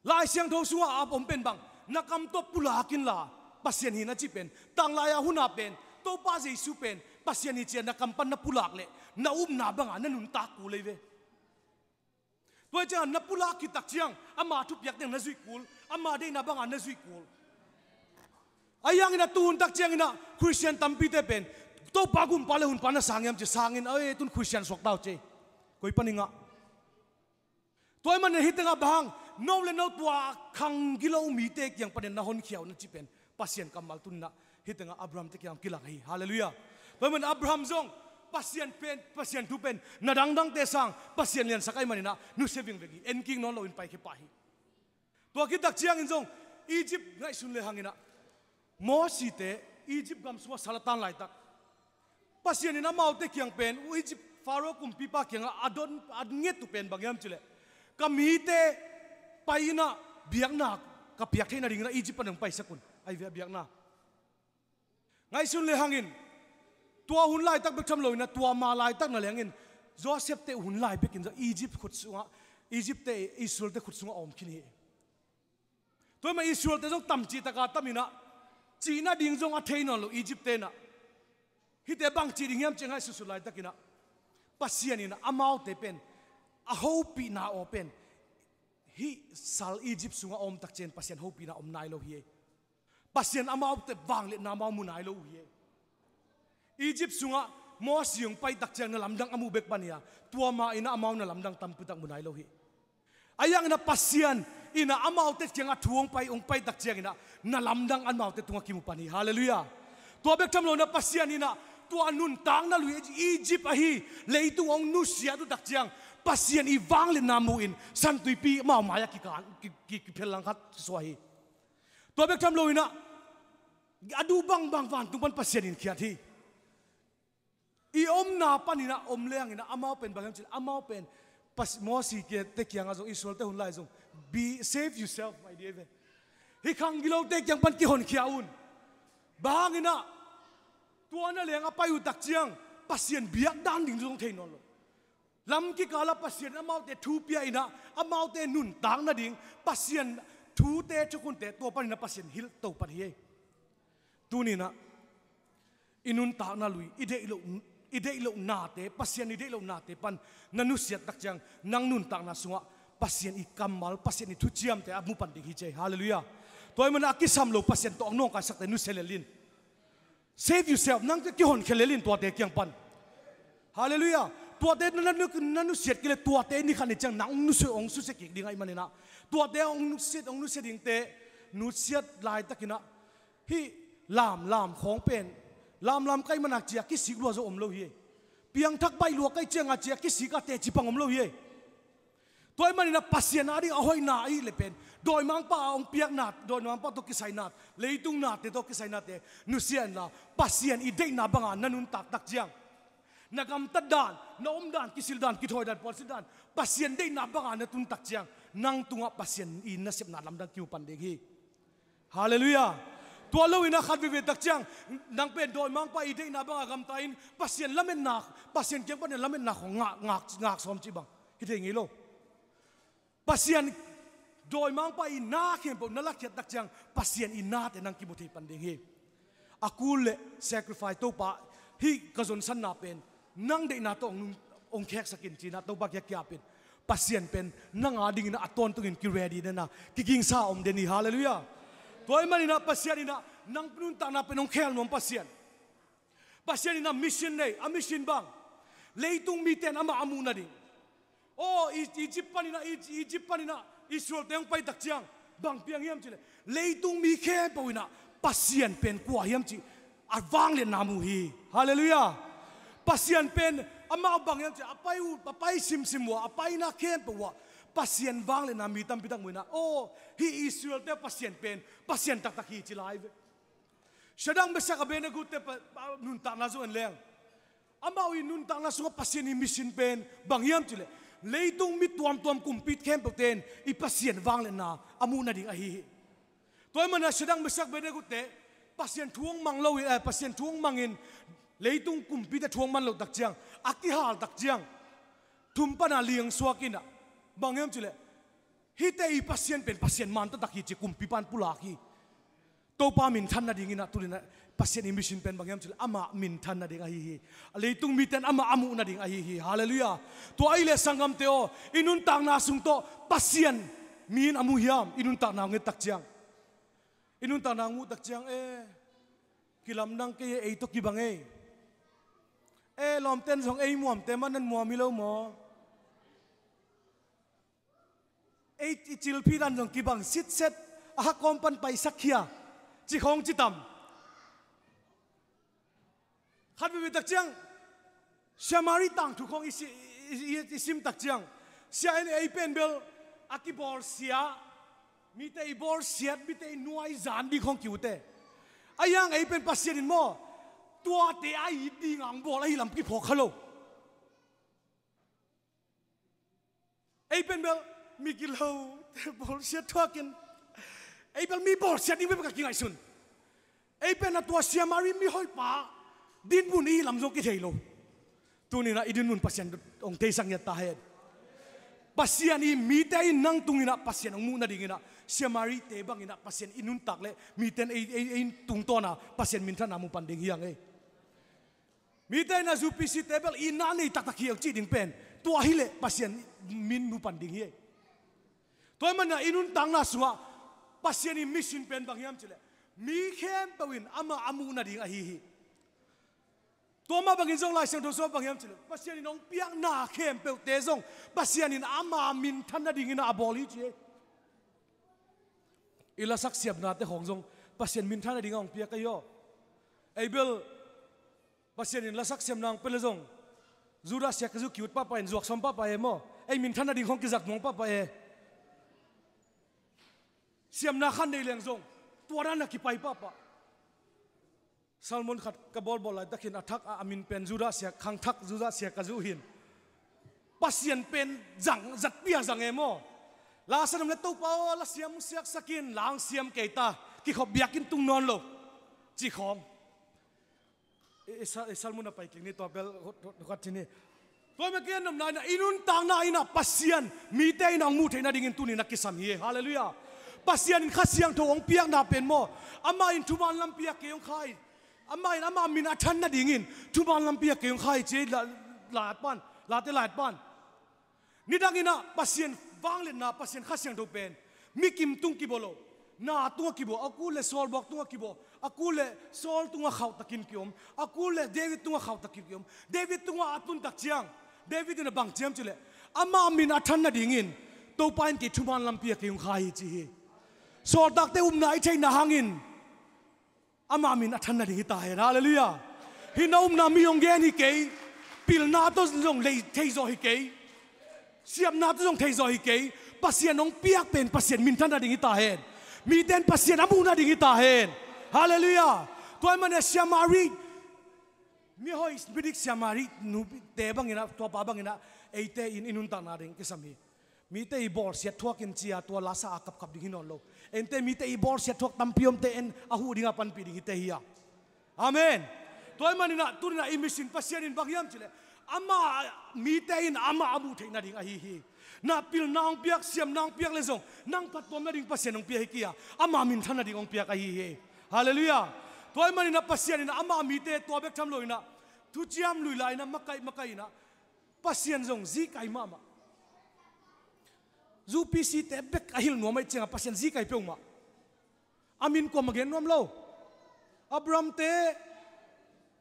Lai Siangtho sungah a om pen bang, "Na kam tawh pulak inla Pasian hi," na cih pen, tanglai a hun ah pen Topa Jesu pen Pasian hi ci a na kam pan na pulak leh na upna bangah na nuntak kul ahi ve. Tua hi ciangah na pulak khit tak ciang ama thupiak teng na zuih kul, ama deihna bangah na zuih kul. Ahi hangin ah tu hun tak ciangin ah Christian tampite pen, "Topa gumpa le honpa na sang hiam?" ci, "Sang in, ei tun Christian suak ta uh," ci. Koi pan i ngah? Tua ahih manin hih tengah bang hang, no le no tua khang gilo mite kiang panin na honkhia uh na cih pen Pasian kammal tuni-in ah hih tengah Abraham te kiang kilang hi. Halleluiah. Tua ahih manin Abraham zong Pasian pen, Pasian thu pen na dangdangte sang Pasian liansak ahih manin ah nusia vingveng hi. En kik nawn loin paikhia pah hi. Tua khit tak ciangin zong Egypt ngaihsun le hangin ah Mosite Egypt gam sungah sal a tan laitak, Pasian in amaute kiang pen, Egypt Pharaoh kumpipa kiangah a don, a nget uh pen bang hiam cih leh, "Ka mite pai in ah biakna ka piak theih nadingin ah Egypt pan hong paisak un," ahi ve a biakna. Ngaihsun le hangin, tua hun laitak bek tham loin ah, tua ma laitak na le hangin, Joseph te hun lai bekin zong Egypt khut sungah, Egypt te, Israel te khut sungah a om khin hi. Tua ahih manin Israel te zong tam cih tak a tam in ah, cih nading zong a thei nawn lo Egypt te in ah. Hihte bang cih ding hiam cih ngaihsutsut laitakin ah, Pasian in ah amaute pen a hopihna aw pen, hih sal Egypt sungah a om tak ciang Pasian hopihna om nai lo hi. Pasian amaute vangliatna amau mu nai lo uh hi. Egypt sungah Mosi hong pai tak ciang na lamdang a mu bek pan hi a, tua ma in ah amau na lamdang tampi tak mu nai lo hi. Ahi hangin ah Pasian in ah amaute kiangah thu hong pai, hong pai tak ciangin ah na lamdang amaute tungah kimu pan hi. Halleluiah. Tua bek tham loin ah Pasian in ah tua nuntakna lui Egypt ahi leitung hong nusiat uh tak ciang Pasian i vangliatna mu-in Santuipi amau mai-ah kikan, ki, ki, kiphel langkhat suah hi. Tua bek tham loin ah a duh bangbang vantung pan Pasian in khiat hi. I omna panin ah om le hangin ah amau pen bang hiam cih leh amau pen Pas-, Mosi kia te kiangah zong, Israel te hun lai zong, "Be, save yourself, my dear." Hih khang gilote kiang pan kihonkhia un. Bang hangin ah tua na leng a pai uh tak ciang Pasian biak dan ding zong thei nawn lo. Lam kikal ah Pasian in amaute thu pia in ah, amaute nuntak nading Pasian thute, thukhunte tua panin ah Pasian hilh to pan hi. Tuni-in ah i nuntakna lui, i deih loh, i deih loh nate, Pasian i deih loh nate pan na nusiat tak ciang nang nuntakna sungah Pasian i kammal, Pasian i thuciamte a mu pan ding hi ci hi. Halleluiah. Tua ahih manin a kisam lo Pasian tawh a nawngkaisakte nusia lel in. Save yourself, nang kihonkhia lel in tuate kiang pan. Halleluiah. Tuate na, na, na nusiat kei leh tuate ni khat ni ciang nang hong nusia, hong susia kik ding ahih manin ah, tuate hong nusiat, hong nusia dingte nusiat laitakin ah, hih lamlam khawng pen lamlam ka hih manin ah ci-a kisik lua zaw om lo hi. Piangthak baih lua ka hih ciangin ah ci-a kisik a teci pang om lo hi. Tua ahih manin ah Pasian adingin a hoihna ahih leh pen dawimangpa a hong piakna, dawimangpa tawh kisai nate, leitung nate tawh kisai nate nusia inla, Pasian i deihna banga na nuntak tak ciang, na gamtat dan, na om dan, kisil dan, kithawi dan, puansilh dan, Pasian deihna banga na tun tak ciang, nang tungah Pasian i nasepna lamdang kimu pan ding hi. Halleluiah. Tua loin ah khat veivei tak ciang, nang pen dawimangpa i deihna banga gamta in Pasian lametna, Pasian kiang panin lametna khawng ngak, ngak, ngak sawm cih bang hi thei ngei lo. Pasian, dawimangpa i na khempeuh na lakkhiat tak ciang Pasian i nate nang kimu thei pan ding hi. A kul le sacrifice Topa, hih ka zonsanna pen nang deihna tawh hong, hong kheksak in ci-in ah Topa kiang kiap in, Pasian pen nang adingin ah a tawntungin ki-ready den a, kigingsa a om den hi. Halleluiah. Tua ahih manin ah Pasian in ah nang nuntakna pen hong khel nuam Pasian. Pasian in ah mission nei, a mission bang, leitung mite in amah a muh nading. Aw, I-, Egypt panin ah, I-, Egypt panin ah Israelte hong pai tak ciang bang piang hiam cih leh, leitung mi khempeuh in ah Pasian pen kua hiam cih a vangliatna mu hi. Halleluiah. Pasian pen amah bang hiam cih leh, a pai uh, a pai simsim uh ah, a paina khempeuh uh ah Pasian vangliatna mi tampi tak mu in ah, aw, hih Israelte Pasian pen Pasian taktak hi ci lai ve. Shadrak, Meshak, Abednego te pa, pa, nuntakna zong en leng, amau i nuntakna sungah Pasian i mission pen bang hiam cih leh, leitung mi tuamtuam kumpi khempeuhte in i Pasian vangliatna a muh nading ahi hi. Tua ahih manin ah Shadrak, Meshak, Abednego te Pasian thu hong mang lo in, eh, Pasian thu hong mangin leitung kumpite thu hong man loh tak ciang, a kihal tak ciang, thum pan a liangsuak in ah, bang hiam cih leh, hihte i Pasian pen Pasian man taktak hi ci kumpipa in pulak hi. Topa minthan nadingin ah tuni-in ah Pasian i mission pen bang hiam cih leh amah minthan nading ahi hi. A leitung mite in amah a muh nading ahi hi. Halleluiah. Tua ahih leh sanggamte aw, i nuntakna sung tawh Pasian mi in a mu hiam? I nuntakna hong et tak ciang, i nuntakna hong muh tak ciang, eh, kilamdang kei e, ei tawh kibang ei. Eh, lawmte in zong ei muamte mah nan muam hi lo maw? Ei, i cilphih dan zong kibang sitset, a ha kawm pan paisak khia, ci khawng ci tam. Khat veivei tak ciang, Samari tangthu khawng i si-, i, i, i sim tak ciang, sia in ei pen bel a kibawlsia, mite i bawlsiat, mite i nuaizan ding khawng ki-ut e. Ahi hang ei pen Pasian in maw, tuate a it ding a hong bawl ahi lam kiphawk kha lo. Ei pen bel mi gilote bawlsiat thuakin, ei bel mi bawlsiat ding bek a kingaihsun. Ei pen a tua Samari mihoihpa dinmun i hih lam zong kithei lo. Tuni-in ah i dinmun Pasian hong theisak ngiat ta hen. Pasian i mite in nang tungin ah Pasian hong muh nadingin ah, Samarite bangin ah Pasian i nuntak leh mite in ei, ei, ei tungtawn a Pasian minthanna mu pan ding hi hang ei. Mite in ah U P C te bel itna nei taktak hi hang cih ding pen, tua hi leh Pasian min mu pan ding hi. Tua ahih manin ah i nuntakna sungah Pasian i mission pen bang hiam cih leh, mi khempeuh in amah a muh nading ahi hi. Tua mah bangin zong Lai Siangtho sungah bang hiam cih leh, Pasian in hong piakna khempeuhte zong Pasian in ama minthan nadingin ah a bawl hi ci hi. I lasak siamnate khawng zong Pasian minthan nading a hong piak ahi aw. Ei bel Pasian in lasak siamna hong pia leh zong, Judah siak ka zu ki-ut pahpah in, zuak sawm pahpah e maw. Ei minthan nading khawng kizat nuam pahpah e. Siamna khat nei leng zong, tua dan a kipai pahpah. Sermon khat ka bawlbawl laitakin a thak a, a min pen Judah siak, khangthak Judah siak ka zu hi in. Pasian pen zang, zatpih a zang e maw. La sa nuam leh, Topa aw, la siam hong siaksak in, la hong siam kei ta, kikhop biakinn tung nawn lo, ci khawng. I, i sa-, i sermon a pai kik ni, tua bel hot, hot, hot ci ni. Tua mah kei a nopna in ah, i nuntakna in ah Pasian mite in ah hong muh theih nadingin tuni-in ah kisam hi. Halleluiah. Pasian in Kha Siangtho hong piakna pen maw, amah in thuman lampi ah kei hong kha hi. Amah in ama min a than nadingin thuman lampi ah kei hong kha hi ci hi, La-, Late pan, Late Late pan. Nidangin ah Pasian vangliatna, Pasian Kha Siangtho pen mi kim tung kibawl lo, na tungah kibawl, a kul leh sawlbuak tungah kibawl, a kul leh Saul tungah khauhtakin ki-om, a kul leh David tungah khauhtakin ki-om. David tungah a tun tak ciang, David in a bang ci hiam cih leh, ama min a than nadingin Topa in kei thuman lampi ah kei hong kha hi ci hi. Sawltakte upna i theihna hangin ama min a than nading hi ta hen. Halleluiah. Hih na upna mi hong gen hi kei. Pilna tawh zong lei thei zaw hi kei. Siamna tawh zong thei zaw hi kei. Pasian hong piak pen Pasian min than nading hi ta hen. Mite in Pasian a muh nading hi ta hen. Halleluiah. Tua ahih manin a siamari, mihoih, midik siamari nute bangin ah, tuapa bangin ah eite in i nuntakna ding kisam hi. Mite i bawlsiat thuak in ci-a tua lasa a kapkap ding hi nawn lo. Eite mite i bawlsiat thuak tampi omte in a huh dingah panpih ding hite hi a. Amen. Tua ahih manin ah tuni-in ah i mission Pasian in bang hiam cih leh, ama, mite in amah a muh theih nading ahi hi. Na pilna hong piak, siamna hong piak leh zong nang phattuam nading Pasian hong piak hi kei a, ama min than nading hong piak ahi hi. Halleluiah. Tua ahih manin ah Pasian in ah ama mite tua bek tham lo-in ah, thuciam lui lai-in ah makaih makaih in ah Pasian zong zi kai mahmah. UPC te bek a hilh nuam ahih ciangah Pasian zi kai peuhmah. A min kuamah gen nuam lo. Abraham te,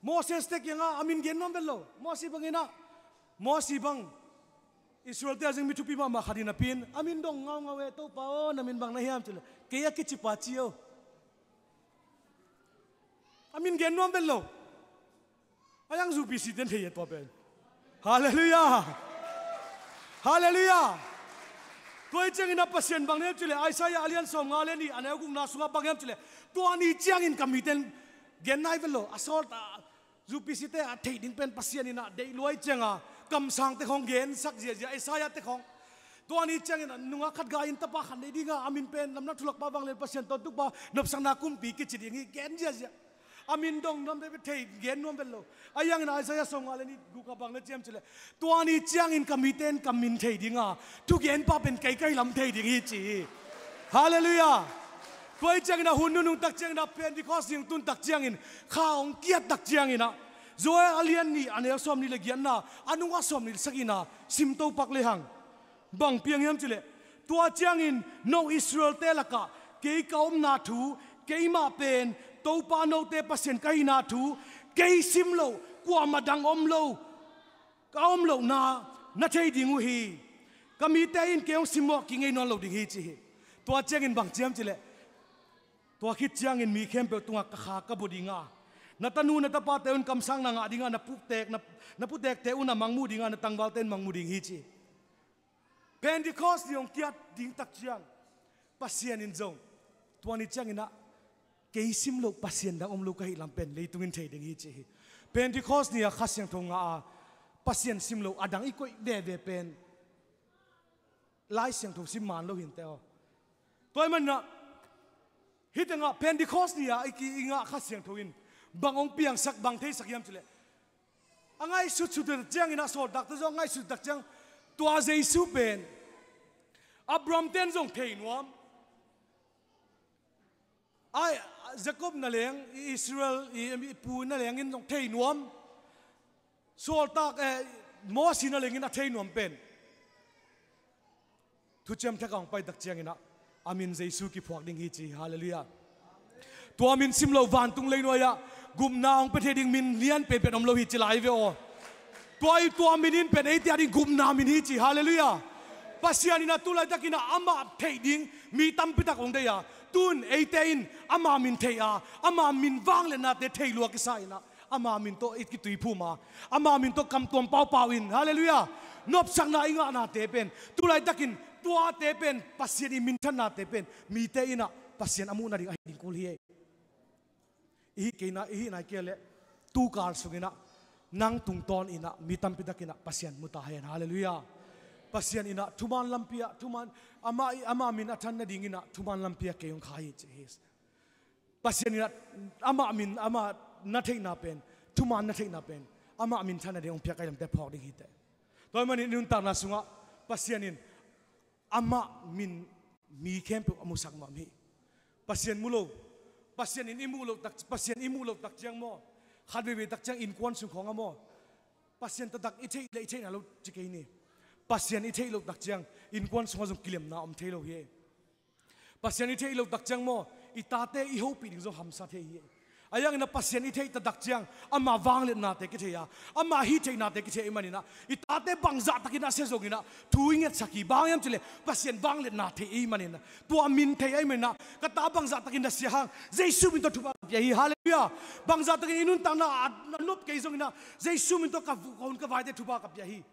Moses te kiangah a min gen nuam vet lo. Mosi bangin ah, Mosi bang Israel te a zing mi thupi mahmah khat hi napi-in a min dong ngaungau e, Topa aw, na min bang na hiam cih leh, kei a kicipa ci o. A min gen nuam vet lo. A yang UPC te in thei e tua pen. Halleluiah. Halleluiah. Tua ahih ciangin ah Pasian bang na hiam cih leh, Isaiah a lian sawmnga le nih a neu gukna sungah bang hiam cih leh, tua ni ciangin ka mite in gen nai vet lo. A sawltak, UPC te a theih ding pen Pasian in ah deih lua ahih ciangah kamsangte khawng gensak ziahziah, Isaiah te khawng. Tua ni ciangin ah nungak khat gai-in tapa khat nei dingah, a min pen Lamdang Thulakpa, Vanglian Pasian, Tawntung Pa, Nopsakna Kumpi kici ding hi, gen ziahziah. A min dong nuam vet, thei gen nuam vet lo. A yang in Isaiah sawmnga le nih guk ah bang na ci hiam cih leh, tua ni ciangin ka mite in ka min thei ding a, thugenpa pen kei ka hi lam thei ding hi ci hi. Halleluiah. Tua ahih ciangin ah hun nunung tak ciangin ah Pentecost ni hong tun tak ciangin, kha hong kiat tak ciangin ah, Joel a lian nih a neu sawmnih le giatna, a nungah sawmnih le sagihna sim to pak lehang bang piang hiam cih leh, tua ciangin no Israel te lakah kei ka omna thu, keimah pen Topa note Pasian ka hihna thu, kei sim loh kuamah dang om lo, ka om lohna na thei ding uh hi. Ka mite in kei hong simmawh kingei nawn lo ding hi ci hi. Tua ciangin bang ci hiam cih leh, tua khit ciangin mi khempeuh tungah ka kha ka bua ding a, na tanu na tapate un kamsangna ngah ding a, na putek, na, na putekte un a mangmuh ding a, na tangvalte in mangmuh ding hi ci. Pentecost ni hong kiat ding tak ciang, Pasian in zong tua ni ciangin ah kei sim loh Pasian dang om lo ka hih lam pen leitung in thei ding hi ci hi. Pentecost ni a Kha Siangtho ngah a, Pasian sim loh a dang i koih veve pen Lai Siangtho sim man lo hi inteh aw. Tua ahih manin ah hih tengah Pentecost ni a i ki, i ngah Kha Siangtho in bang hong piangsak, bang theisak hiam cih leh, a ngaihsutsut tak ciangin ah, sawltakte zong a ngaihsut tak ciang, tua Jesu pen Abraham ten zong thei nuam, ai, Jacob na leng, i Israel, i, i pu na leng in zong thei nuam, sawltak, eh, Mosi na leng in a thei nuam pen Thuciam Thak ah hong pai tak ciangin ah a min Jesu kiphuak ding hi ci hi. Halleluiah. Tua min sim loh vantung leinuai ah gupna hong pia thei ding min lian penpen om lo hi ci lai ve aw. Tua i, tua min in pen eite a ding gupna min hi ci. Halleluiah. Pasian in ah tu laitakin ah amah theih ding mi tampi tak hong deih a, tun eite in ama min theih a, ama min vangliatnate thei lua kisa in ah ama min tawh i kituiphum a, ama min tawh kamtuam paupau in, halleluiah, nopsakna i ngahnate pen tu laitakin tuate pen Pasian i minthannate pen mite in ah Pasian a muh nading ahi ding kul hi. I hih kei na, i hih nai kei leh tukal sungin ah nang tungtawn in ah mi tampi takin ah Pasian mu ta hen, halleluiah. Pasian in ah thuman lampi ah, thuman, ama, ama min a than nadingin ah thuman lampi ah kei hong kha hi ci hi. Pasian in ah amah min, amah na theihna pen, thuman na theihna pen amah minthan nading hong piak ahi lamte phawk ding hi teh. Tua ahih manin i nuntakna sungah Pasian in amah min mi khempeuh a musak nuam hi. Pasian mu lo, Pasian in i muh loh tak, Pasian i muh loh tak ciang maw, khat veivei tak ciang innkuan sung khawng ah maw, Pasian taktak i theih le i theihna lo ci kei ni. Pasian i theih loh tak ciang innkuan sungah zong kilemna om thei lo hi. Pasian i theih loh tak ciang maw, i tate i hopih ding zong hamsa thei hi. A iangin ah Pasian i theih taktak ciang ama vangliatnate kithei a, ama hih theihnate kithei ahih manin ah i tate bangzahtakin a sia zongin ah thu i ngetsak hi. Bang hiam cih leh Pasian vangliatna thei ahih manin ah, tua min thei ahih manin ah, ka ta bangzahtakin na sia hang Jesu min tawh thupha ka pia hi. Halleluiah. Bangzahtakin i nuntakna a, a nop kei zongin ah Jesu min tawh ka vuk hun ka vaite thupha ka pia hi.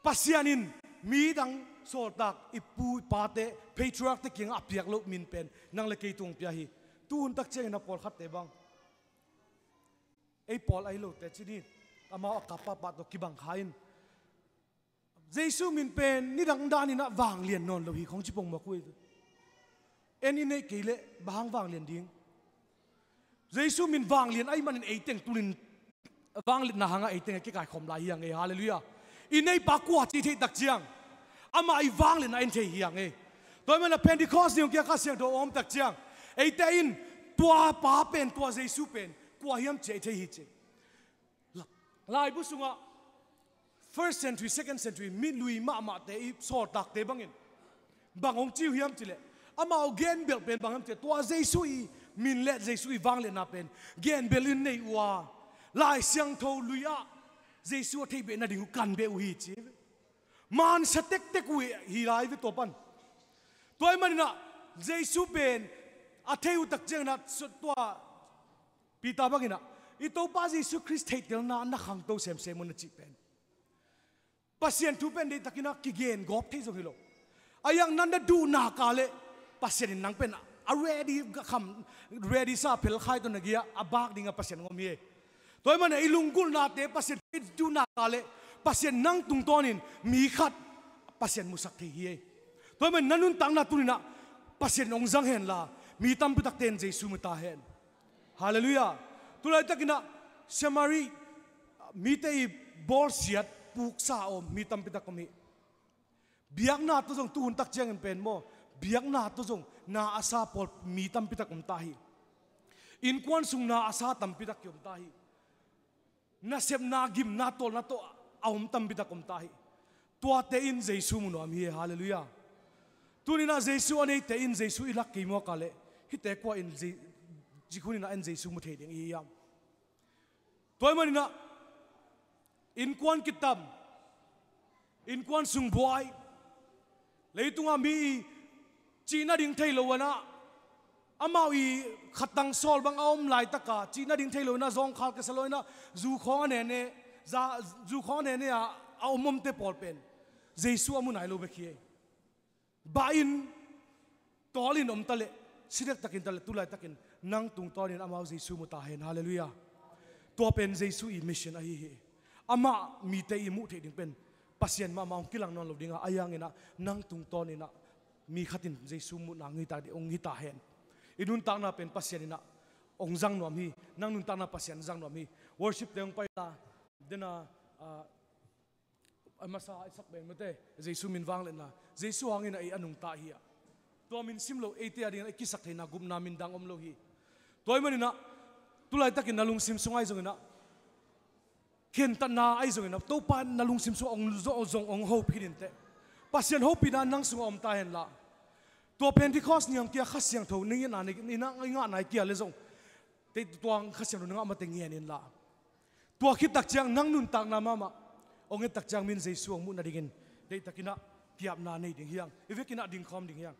Pasian in midang sawltak, i pu i pate, patriarch te kiangah a piak loh min pen nang le kei tung pia hi. Tu hun tak ciangin a pawlkhatte bang, ei pawl ahi lote cih ni, amau a kap pahpah tawh kibang kha in, Jesu min pen nidang danin ah vanglian nawn lo hi khong ci pongmawk uh hi. En i neih kei leh bang hang vanglian ding? Jesu min vanglian ahih manin ei teng tunin vangliatna hangah ei teng a kikaikhawm lai hi hang ei. Halleluiah. I neipa kua cih i theih tak ciang amah i vangliatna en thei hi hang ei. Tua ahih manin ah Pentecost ni hong kia Kha Siangtho a om tak ciang eite in tua pa pen, tua Jesu pen kua hiam cih i thei hi ci. Laibu sungah first century, second century mi lui mahmahte i sawltakte bangin bang hong ci uh hiam cih leh, amau genbelh pen bang hiam cih leh, tua Jesu i min le Jesu i vangliatna pen genbelh in nei uh a, Lai Siangtho lui ah Jesu a theihbeh nading uh kan beh uh hi ci. Mansia tektek uh hi lai ve tua pan. Tua ahih manin ah Jesu pen a thei uh tak ciangin ah tua Peter bangin ah, i Topa Jesu Khrist theihtelna na khangto semsem un a cih pen, Pasian thu pen deihtakin ah kigen gawp thei zong hi lo. A iang nan na duh nak leh Pasian in nang pen a ready kham, ready sa phel khai tawh na gei-ah a bak dingah Pasian hong om hi. Tua ahih manin ah i lunggulhnate Pasian thu i duh nak leh Pasian nang tungtawnin mi khat Pasian musak thei hi. Tua ahih manin na nuntakna tuni-in ah Pasian hong zang hen la, mi tampi takte in Jesu mu ta hen. Halleluiah. Tulaitakin ah Samari mite i bawlsiat puksa a om mi tampi tak om hi. Biakna tawh zong tu hun tak ciangin pen maw, biakna tawh zong na a sa pawl mi tampi tak om ta hi. Innkuan sung na a sa tampi tak ki om ta hi. Nasepna, gimna, tawlna tawh a om tampi tak om ta hi. Tuate in Jesu mu nuam hi. Halleluiah. Tuni-in ah Jesu a neite in Jesu i lak kei mawk leh hihte kua in Je-, cik hun-in ah en Jesu mu thei ding i hi hiam? Tua ahih manin ah innkuan kitam, innkuan sung buai, leitungah mi i cih nading thei lo-in ah, amau i khatang sawl bang a om laitaka cih nading thei lo-in ah, zawngkhal kisa lo-in ah, zu khawng a nene, za-, zu khawng a nene a, a om omte pawl pen Jesu a mu nai lo bek hi. Bah in, tawl in om ta leh, si dektakin ta leh, tulaitakin nang tungtawnin amau Jesu mu ta hen. Halleluiah. Tua pen Jesu i mission ahi hi. Amah mite i muh theih ding pen Pasian mahmah hong kilang nawn lo ding a, a iangin ah nang tungtawnin ah mi khatin Jesu muhna hong hi ta, hong hi ta hen. I nuntakna pen Pasian in ah hong zang nuam hi. Nang nuntakna Pasian zang nuam hi. Worship te hong pai la, den a, ah, a masa i sak pen mate, Jesu min vangliatna, Jesu hangin ah ei a nungta hi a. Tua min sim lo eite a dingin a kisak theihna gupna min dang om lo hi. Tua ahih manin ah tulaitakin na lungsim sung ahi zongin ah, khentatna ahi zongin ah, Topa na lungsim sung hong zong, zong hong hopih in teh, Pasian hopihna nang sungah om ta hen la. Tua Pentecost ni hong kia Kha Siangtho na ngetna, na, na, na ngahna i kia leh zong, tei tuang Kha Siangtho na ngah mate ngen in la. Tua khit tak ciang nang nuntakna mahmah hong et tak ciang min Jesu hong muh nadingin deihtakin ah kiapna nei ding hi hang. I vekin ah dingkhawm ding hi hang.